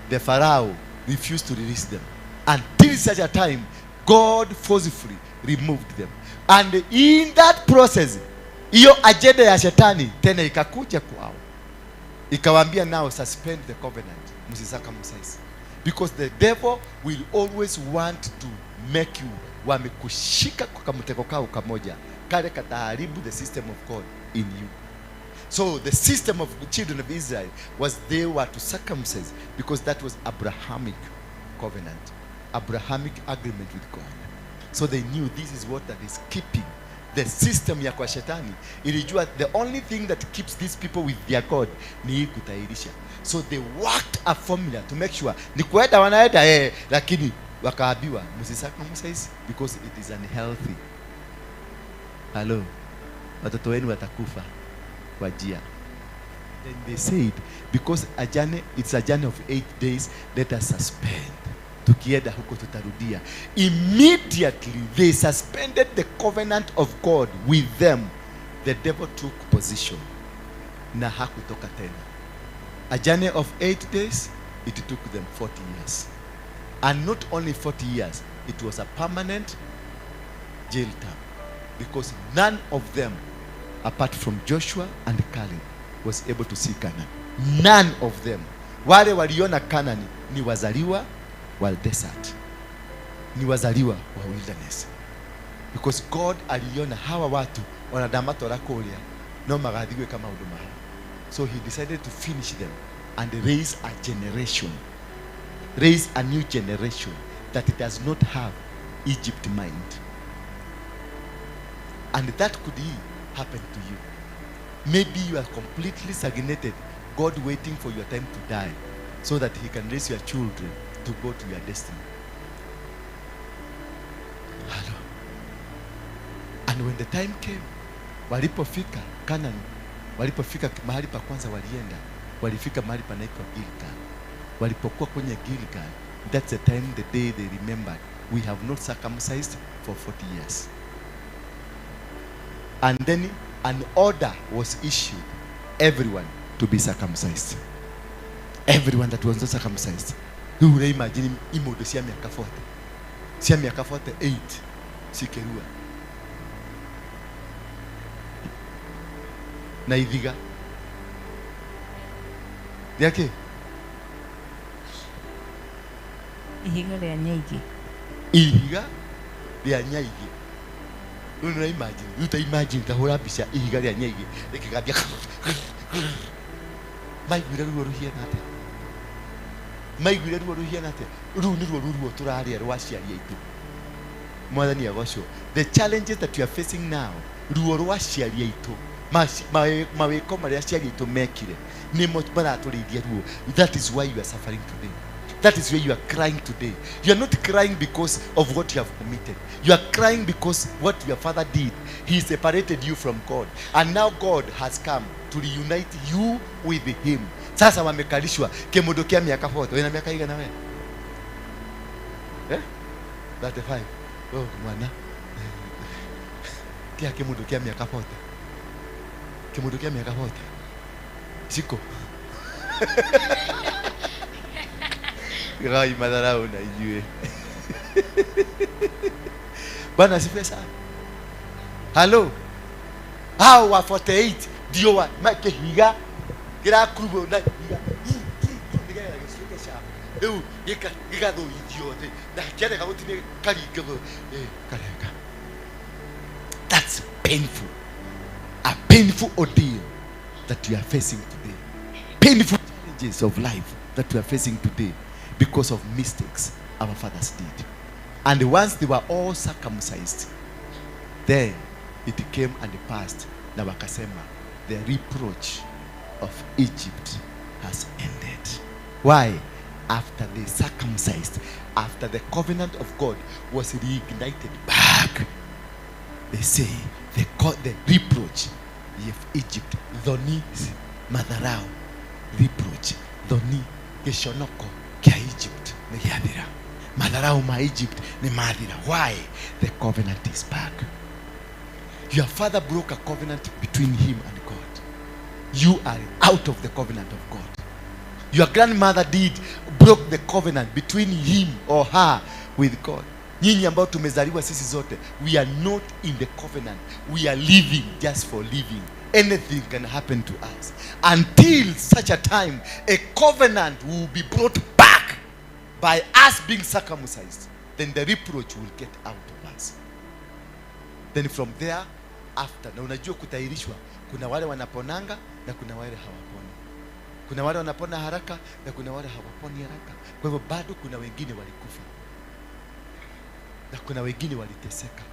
the Pharaoh refused to release them until such a time God forcefully removed them. And in that process, hiyo agenda ya shetani tena ikakuja kwao, ikawaambia, "Now suspend the covenant, msicircumcise," because the devil will always want to make you, wamekushika kwa kamtego kao kamoja kale kataharibu the system of God in you. So the system of the children of Israel was they were to circumcise because that was Abrahamic covenant, Abrahamic agreement with God. So they knew this is what that is keeping the system ya kwa shetani. Ilijua the only thing that keeps these people with their God ni hii kutahirisha. So they worked a formula to make sure ni kuenda wanaenda, lakini wakaambiwa msicircumcise because it is unhealthy. Hello, watoto wenu watakufa kwa njia. Then they said, because a journey, it's a journey of 8 days, let us suspend. Tukienda huko tutarudia. Immediately they suspended the covenant of God with them, the devil took position na hakutoka tena. A journey of 8 days, it took them 40 years. And not only 40 years, it was a permanent jail term, because none of them, apart from Joshua and Caleb, was able to see Canaan. None of them. Wale waliona Canaan ni wazaliwa wa desert, ni wazaliwa wa wilderness, because God aliona hawa watu ona ndamatwara kũrĩa no magathiĩ gwĩka maũndũ mao. So he decided to finish them and raise a generation, raise a new generation that does not have Egypt mind. And that could happen to you. Maybe you are completely stagnated, God waiting for your time to die so that he can raise your children to go to your destiny. Hello. And when the time came, walipofika Canaan, walipofika mahali pa kwanza walienda, walifika mahali panaitwa Gilgal. Walipokuwa kwenye Gilgal, that's the time, the day they remembered, "We have not circumcised for 40 years." And then an order was issued, everyone to be circumcised. Everyone that was not circumcised. Rĩu ũrĩa imagine imũndũ cia mĩaka 40, cia mĩaka 48 cikĩrua na ithiga rĩakĩ. Ihiga rĩa nyaigĩ. Ihiga rĩa nyaigĩ. Rĩu nĩ imagine, rĩu ta imagine, ta hũra mbica ihiga rĩa nyaigĩ rĩkĩgambia. Maiguire ruo rũhiana atĩa? Maiguire ruo rũhiana atĩa? Rũu nĩruo ruo tũrarĩa rwa aciari aitũ. Mwathani agocwo. The challenges that you are facing now, ruo rwa aciari aitũ, mawĩko marĩa aciari aitũ mekire nĩmo maratũrĩithia ruo. That is why you are suffering today. That is why you are crying today. You are not crying because of what you have committed. You are crying because what your father did. He separated you from God. And now God has come to reunite you with him. Sasa wamekalishwa kĩmũndũ kĩa mĩaka 40. Wĩna mĩaka igana we? Eh? 35. Oh, mwana. Kĩa kĩmũndũ kĩa mĩaka 40. Kĩmũndũ kĩa mĩaka 40. Ciko. Gai madharau na inyuĩ. Bwana asifiwe sana. Hello. Hao wa 48 ndio wa kĩhiga kĩrakurwo na ihiga nĩgetha gĩtuĩke sharp. Rĩu gĩgathũithio thĩ na kĩarega gũtinĩ karingagwo karega. That's painful. A painful ordeal that you are facing today. Painful challenges of life that we are facing today because of mistakes our fathers did. And once they were all circumcised, then it came and passed. Na wakasema, the reproach of Egypt has ended. Why? After they circumcised, after the covenant of God was reignited back, they say the reproach of Egypt, thoni madharau, reproach, thoni gĩconoko kĩa Egypt nĩ gĩathira. Madharau ma Egypt nĩ mathira. Why? The covenant is back. Your father broke a covenant between him and God. You are out of the covenant of God. Your grandmother did broke the covenant between him or her with God. Nyinyi ambao tumezaliwa sisi zote, we are not in the covenant. We are living just for living. Anything can happen to us. Until such a time, a covenant will be brought back by us being circumcised. Then the reproach will get out of us. Then from there after, na unajua kutahirishwa, kuna wale wanaponanga na kuna wale hawaponi. Kuna wale wanapona haraka na kuna wale hawaponi haraka. Kwa hivyo bado kuna wengine walikufa na kuna wengine waliteseka.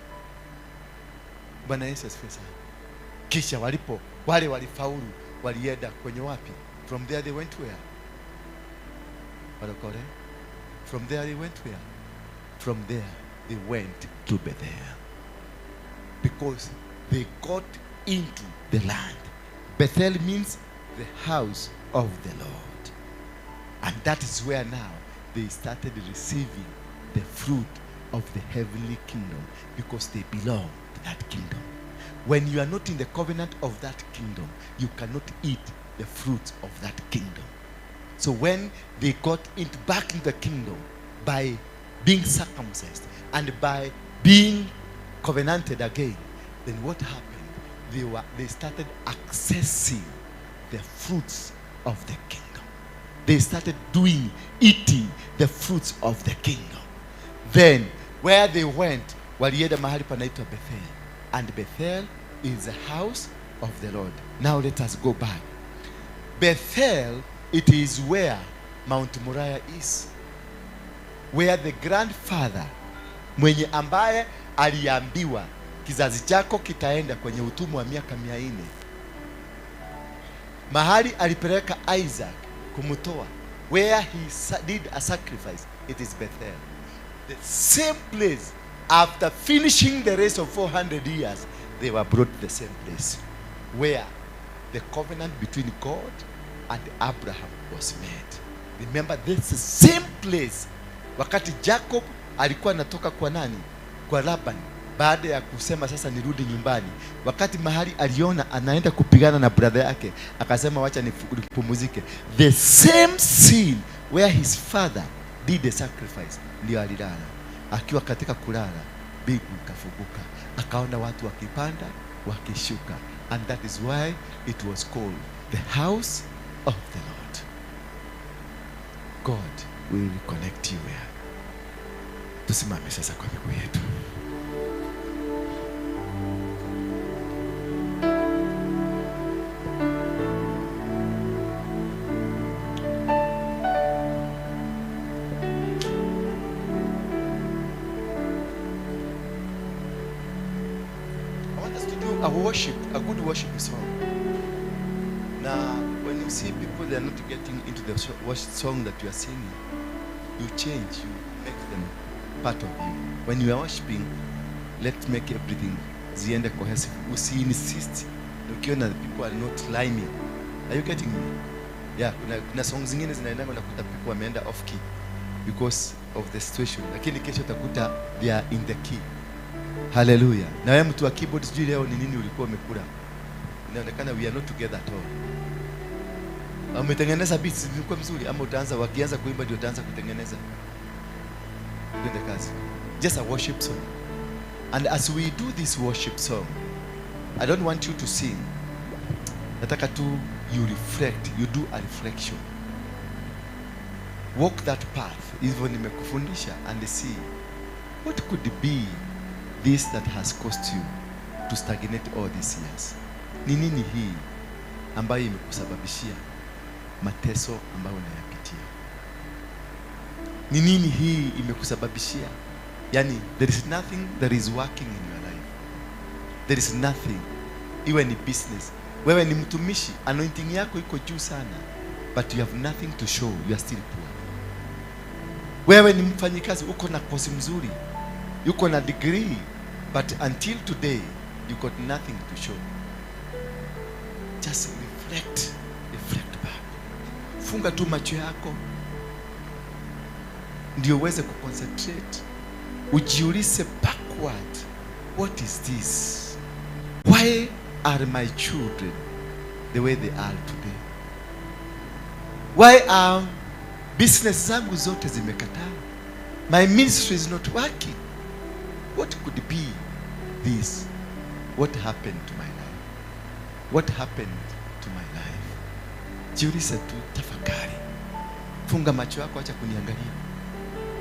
Bwana Yesu asifiwe sana. Kisha walipo wale walifaulu walienda kwenye wapi? From there they went where? Walokole. From there they went where? From there they went to Bethel. Because they got into the land. Bethel means the house of the Lord. And that is where now they started receiving the fruit of the heavenly kingdom, because they belong to that kingdom. When you are not in the covenant of that kingdom, you cannot eat the fruits of that kingdom. So when they got into back in the kingdom by being circumcised and by being covenanted again, then what happened? They started accessing the fruits of the kingdom. They started eating the fruits of the kingdom. Then where they went, walienda mahali panaitwa Bethel. And Bethel is the house of the Lord. Now let us go back. Bethel, it is where Mount Moriah is. Where the grandfather, mwenye ambaye aliambiwa kizazi chako kitaenda kwenye utumwa wa miaka 400. Mahali alipeleka Isaac kumtoa, where he did a sacrifice, it is Bethel. The same place, after finishing the race of 400 years, they were brought to the same place where the covenant between God and Abraham was made. Remember, this is the same place wakati Jacob alikuwa anatoka kwa nani? Kwa Laban, baada ya kusema sasa nirudi nyumbani. Wakati mahali aliona anaenda kupigana na brother yake, akasema wacha nipumzike. The same scene where his father did the sacrifice, ndio alilala. Akiwa katika kulala, mbingu ikafunguka, akaona watu wakipanda wakishuka. And that is why it was called the house of the Lord. God will reconnect you here. Tusimame sasa kwa miguu yetu. I want us to do a worship, a good worship song. Now, when you see people, they are not getting into the song that you are singing, you change, you make them part of you. When you are worshiping, let's make everything ziende cohesive. Usi insist. Ukiona the people are not climbing. Are you getting me? Yeah, kuna songs zingine zinaenda unakuta people wameenda off key because of the situation. Lakini kesho utakuta they are in the key. Hallelujah. Na wewe mtu wa keyboard, sijui leo ni nini ulikuwa umekula. Inaonekana we are not together at all. Umetengeneza beats zilikuwa mzuri, ama utaanza wakianza kuimba ndio utaanza kutengeneza. Twende kazi. Just a worship song. And as we do this worship song, I don't want you to sing. Nataka tu you reflect, you do a reflection. Walk that path hivyo nimekufundisha and see what could be this that has caused you to stagnate all these years. Ni nini hii ambayo imekusababishia mateso ambayo unayapitia? Ni nini hii imekusababishia? Yani, there is nothing that is working in your life. There is nothing. Iwe ni business, wewe ni mtumishi, anointing yako iko juu sana, but you have nothing to show, you are still poor. Wewe ni mfanyikazi, uko na kozi mzuri, uko na degree, but until today you got nothing to show. Just reflect, reflect back. Funga tu macho yako ndio uweze kuconcentrate, ujiulize backward, what is this? Why are my children the way they are today? Why are business zangu zote zimekataa? My ministry is not working. What could be this? What happened to my life? What happened to my life? Jiulize tu, tafakari. Funga macho yako, acha kuniangalia.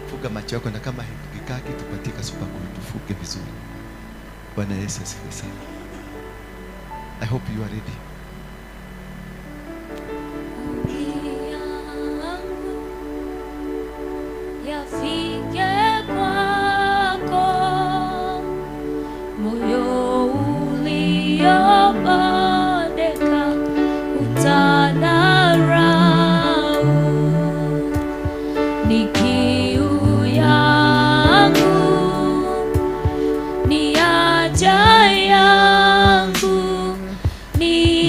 Funga macho yako, na kama hifungikaki tupatie kasupa tufunge vizuri. Bwana Yesu asifiwe sana. I hope you are ready. Maombi yangu yafike kwako, moyo uliobondeka utadharau. Ni kiu yangu, ni haja yangu, ni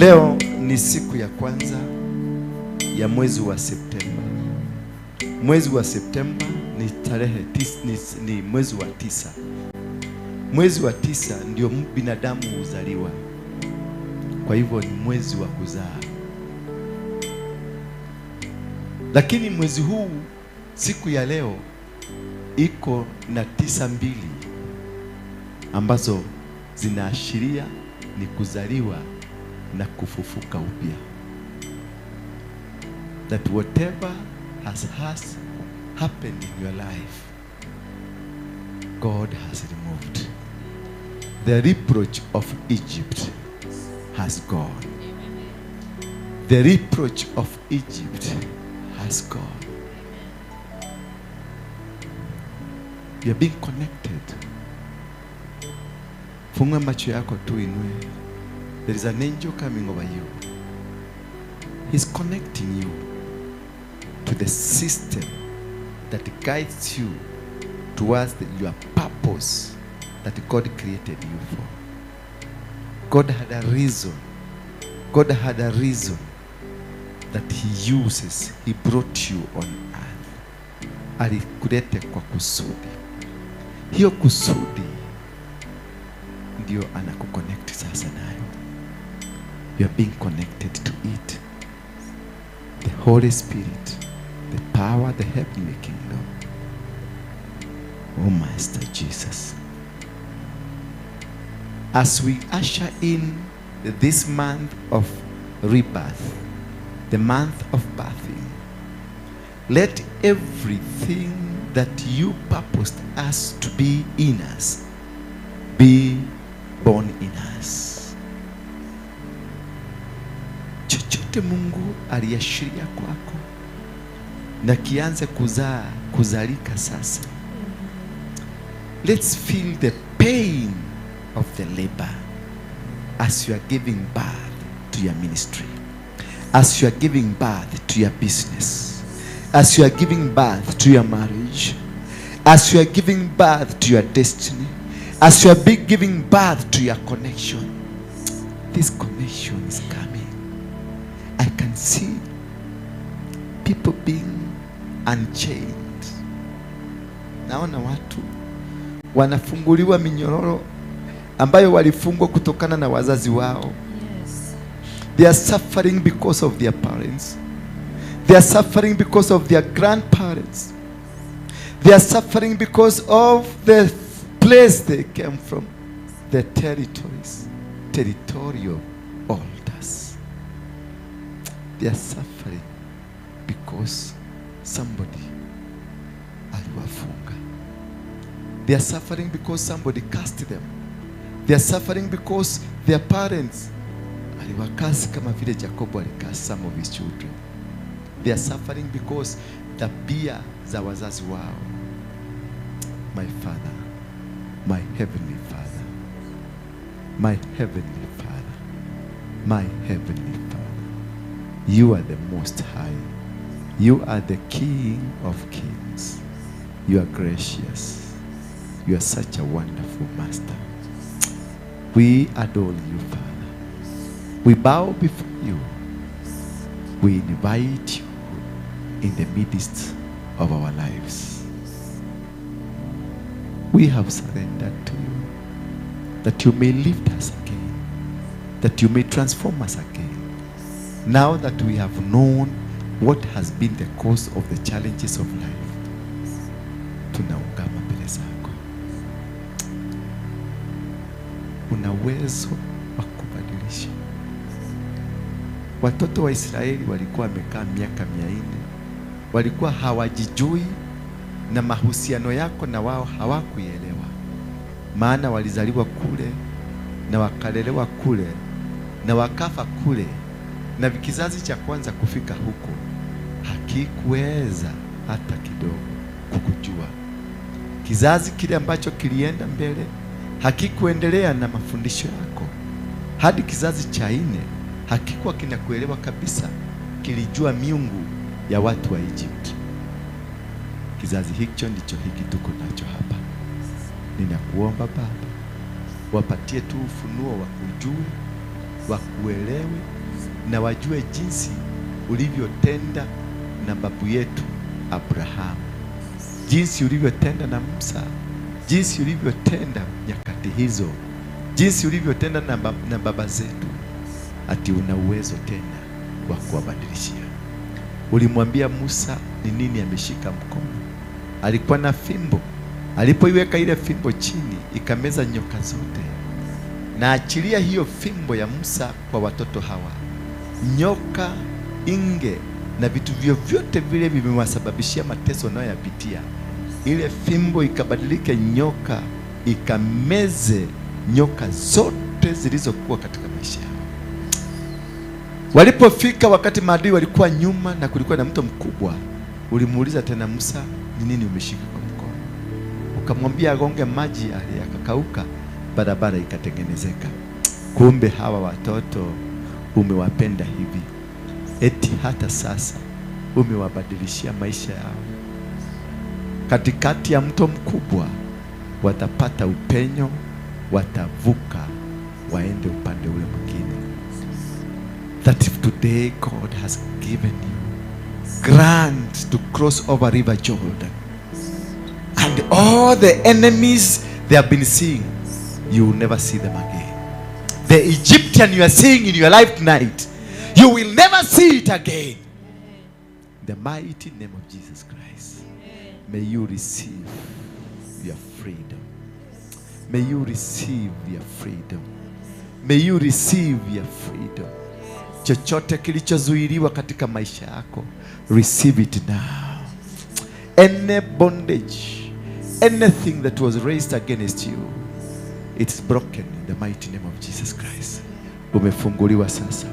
Leo ni siku ya kwanza ya mwezi wa Septemba. Mwezi wa Septemba ni tarehe ni mwezi wa 9. Mwezi wa 9 ndio binadamu huzaliwa. Kwa hivyo ni mwezi wa kuzaa. Lakini mwezi huu siku ya leo iko na 9 ambazo zinaashiria ni kuzaliwa na kufufuka upya. That whatever has happened in your life, God has removed. The reproach of Egypt has gone. The reproach of Egypt has gone. You are being connected. Funga macho yako tu inue. There is an angel coming over you. He's connecting you to the system that guides you towards your purpose that God created you for. God had a reason. God had a reason that he uses. He brought you on earth. Alikulete kwa kusudi. Hiyo kusudi ndio anakuconnect sasa nayo. You are being connected to it. The Holy Spirit, the power, the heavenly kingdom. Oh, Master Jesus. As we usher in this month of rebirth, the month of birthing, let everything that you purposed us to be in us be born in us. Chochote Mungu aliashiria kwako na kianze kuzaa, kuzalika sasa. Let's feel the pain of the labor as you are giving birth to your ministry, as you are giving birth to your business, as you are giving birth to your marriage, as you are giving birth to your destiny, as you are giving birth to your connection. This connection is coming. I can see people being unchained. Naona watu wanafunguliwa minyororo ambayo walifungwa kutokana na wazazi wao. Yes. They are suffering because of their parents. They are suffering because of their grandparents. They are suffering because of the place they came from, the territories, territorial altars. They are suffering because somebody aliwafunga. They are suffering because somebody cursed them. They are suffering because their parents aliwacurse kama vile Jacobo alicurse some of his children. They are suffering because tabia za wazazi wao. My Father, my heavenly Father, my heavenly Father, my heavenly Father, you are the Most High. You are the King of Kings. You are gracious. You are such a wonderful Master. We adore you, Father. We bow before you. We invite you in the midst of our lives. We have surrendered to you, that you may lift us again, that you may transform us again. Now that we have known what has been the cause of the challenges of life, tunaungama mbele zako. Una uwezo wa kubadilisha. Watoto wa Israeli walikuwa wamekaa miaka 400, walikuwa hawajijui na mahusiano yako na wao hawakuielewa, maana walizaliwa kule na wakalelewa kule na wakafa kule, na kizazi cha kwanza kufika huko hakikuweza hata kidogo kukujua. Kizazi kile ambacho kilienda mbele hakikuendelea na mafundisho yako. Hadi kizazi cha 4 hakikuwa kinakuelewa kabisa, kilijua miungu ya watu wa Egypt. Kizazi hicho ndicho hiki tuko nacho hapa. Ninakuomba Baba, wapatie tu ufunuo wa kujue, wakuelewe, Na wajue jinsi ulivyotenda na babu yetu Abrahamu, jinsi ulivyotenda na Musa, jinsi ulivyotenda nyakati hizo, jinsi ulivyotenda na baba zetu, ati una uwezo tena wa kuwabadilishia. Ulimwambia Musa ni nini ameshika mkono. Alikuwa na fimbo. Alipoiweka ile fimbo chini, ikameza nyoka zote. Na achilia hiyo fimbo ya Musa kwa watoto hawa. Nyoka, inge na vitu vyovyote vile vimewasababishia mateso wanayoyapitia, ile fimbo ikabadilike nyoka, ikameze nyoka zote zilizokuwa katika maisha yao. Walipofika wakati maadui walikuwa nyuma na kulikuwa na mto mkubwa, ulimuuliza tena Musa, ni nini umeshika kwa mkono? Ukamwambia agonge maji yale, yakakauka, barabara ikatengenezeka. Kumbe hawa watoto umewapenda hivi, eti hata sasa umewabadilishia maisha yao. Katikati ya mto mkubwa watapata upenyo, watavuka waende upande ule mwingine. That if today God has given you grant to cross over River Jordan, and all the enemies they have been seeing, you will never see them again. The Egyptian you are seeing in your life tonight, you will never see it again. The mighty name of Jesus Christ, may you receive your freedom. May you receive your freedom. May you receive your freedom. Chochote kilichozuiliwa katika maisha yako, receive it now. Any bondage, anything that was raised against you, it's broken in the mighty name of Jesus Christ. Umefunguliwa sasa.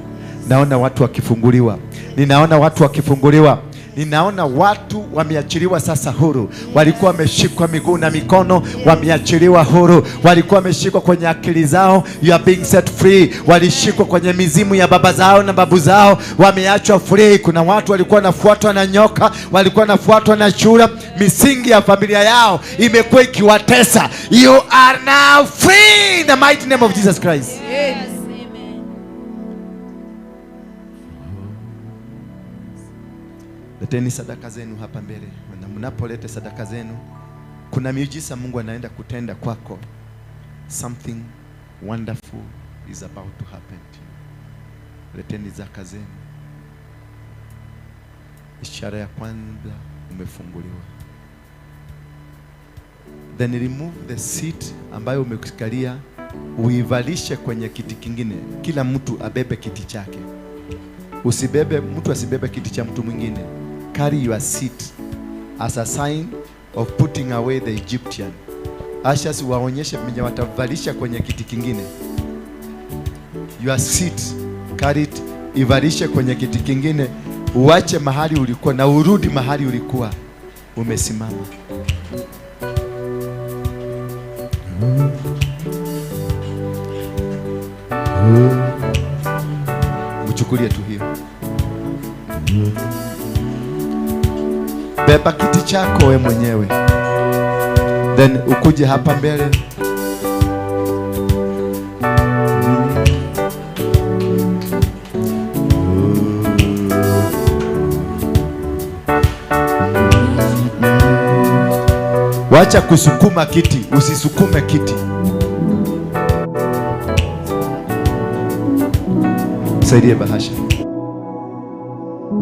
Naona watu wakifunguliwa. Ninaona watu wakifunguliwa. Ninaona watu wameachiliwa sasa huru. Walikuwa wameshikwa miguu na mikono, wameachiliwa huru. Walikuwa wameshikwa kwenye akili zao, you are being set free. Walishikwa kwenye mizimu ya baba zao na babu zao, wameachwa free. Kuna watu walikuwa wanafuatwa na nyoka, walikuwa wanafuatwa na chura. Misingi ya familia yao imekuwa ikiwatesa. You are now free in the mighty name of Jesus Christ. Yes. Amen. Leteni sadaka zenu hapa mbele, na mnapoleta sadaka zenu, kuna miujiza Mungu anaenda kutenda kwako. Something wonderful is about to happen to you. Leteni zaka zenu. Ishara ya kwanza, umefunguliwa. Then remove the seat ambayo umekalia, uivalishe kwenye kiti kingine. Kila mtu abebe kiti chake. Usibebe, mtu asibebe kiti cha mtu mwingine. Carry your seat as a sign of putting away the Egyptian. Ushers waonyeshe venye watavalisha kwenye kiti kingine. Your seat, carry it, ivalishe kwenye kiti kingine, uache mahali ulikuwa na urudi mahali ulikuwa umesimama. Mchukulie tu hiyo. Beba kiti chako we mwenyewe, then ukuje hapa mbele. Wacha kusukuma kiti, usisukume kiti. Saidie bahasha.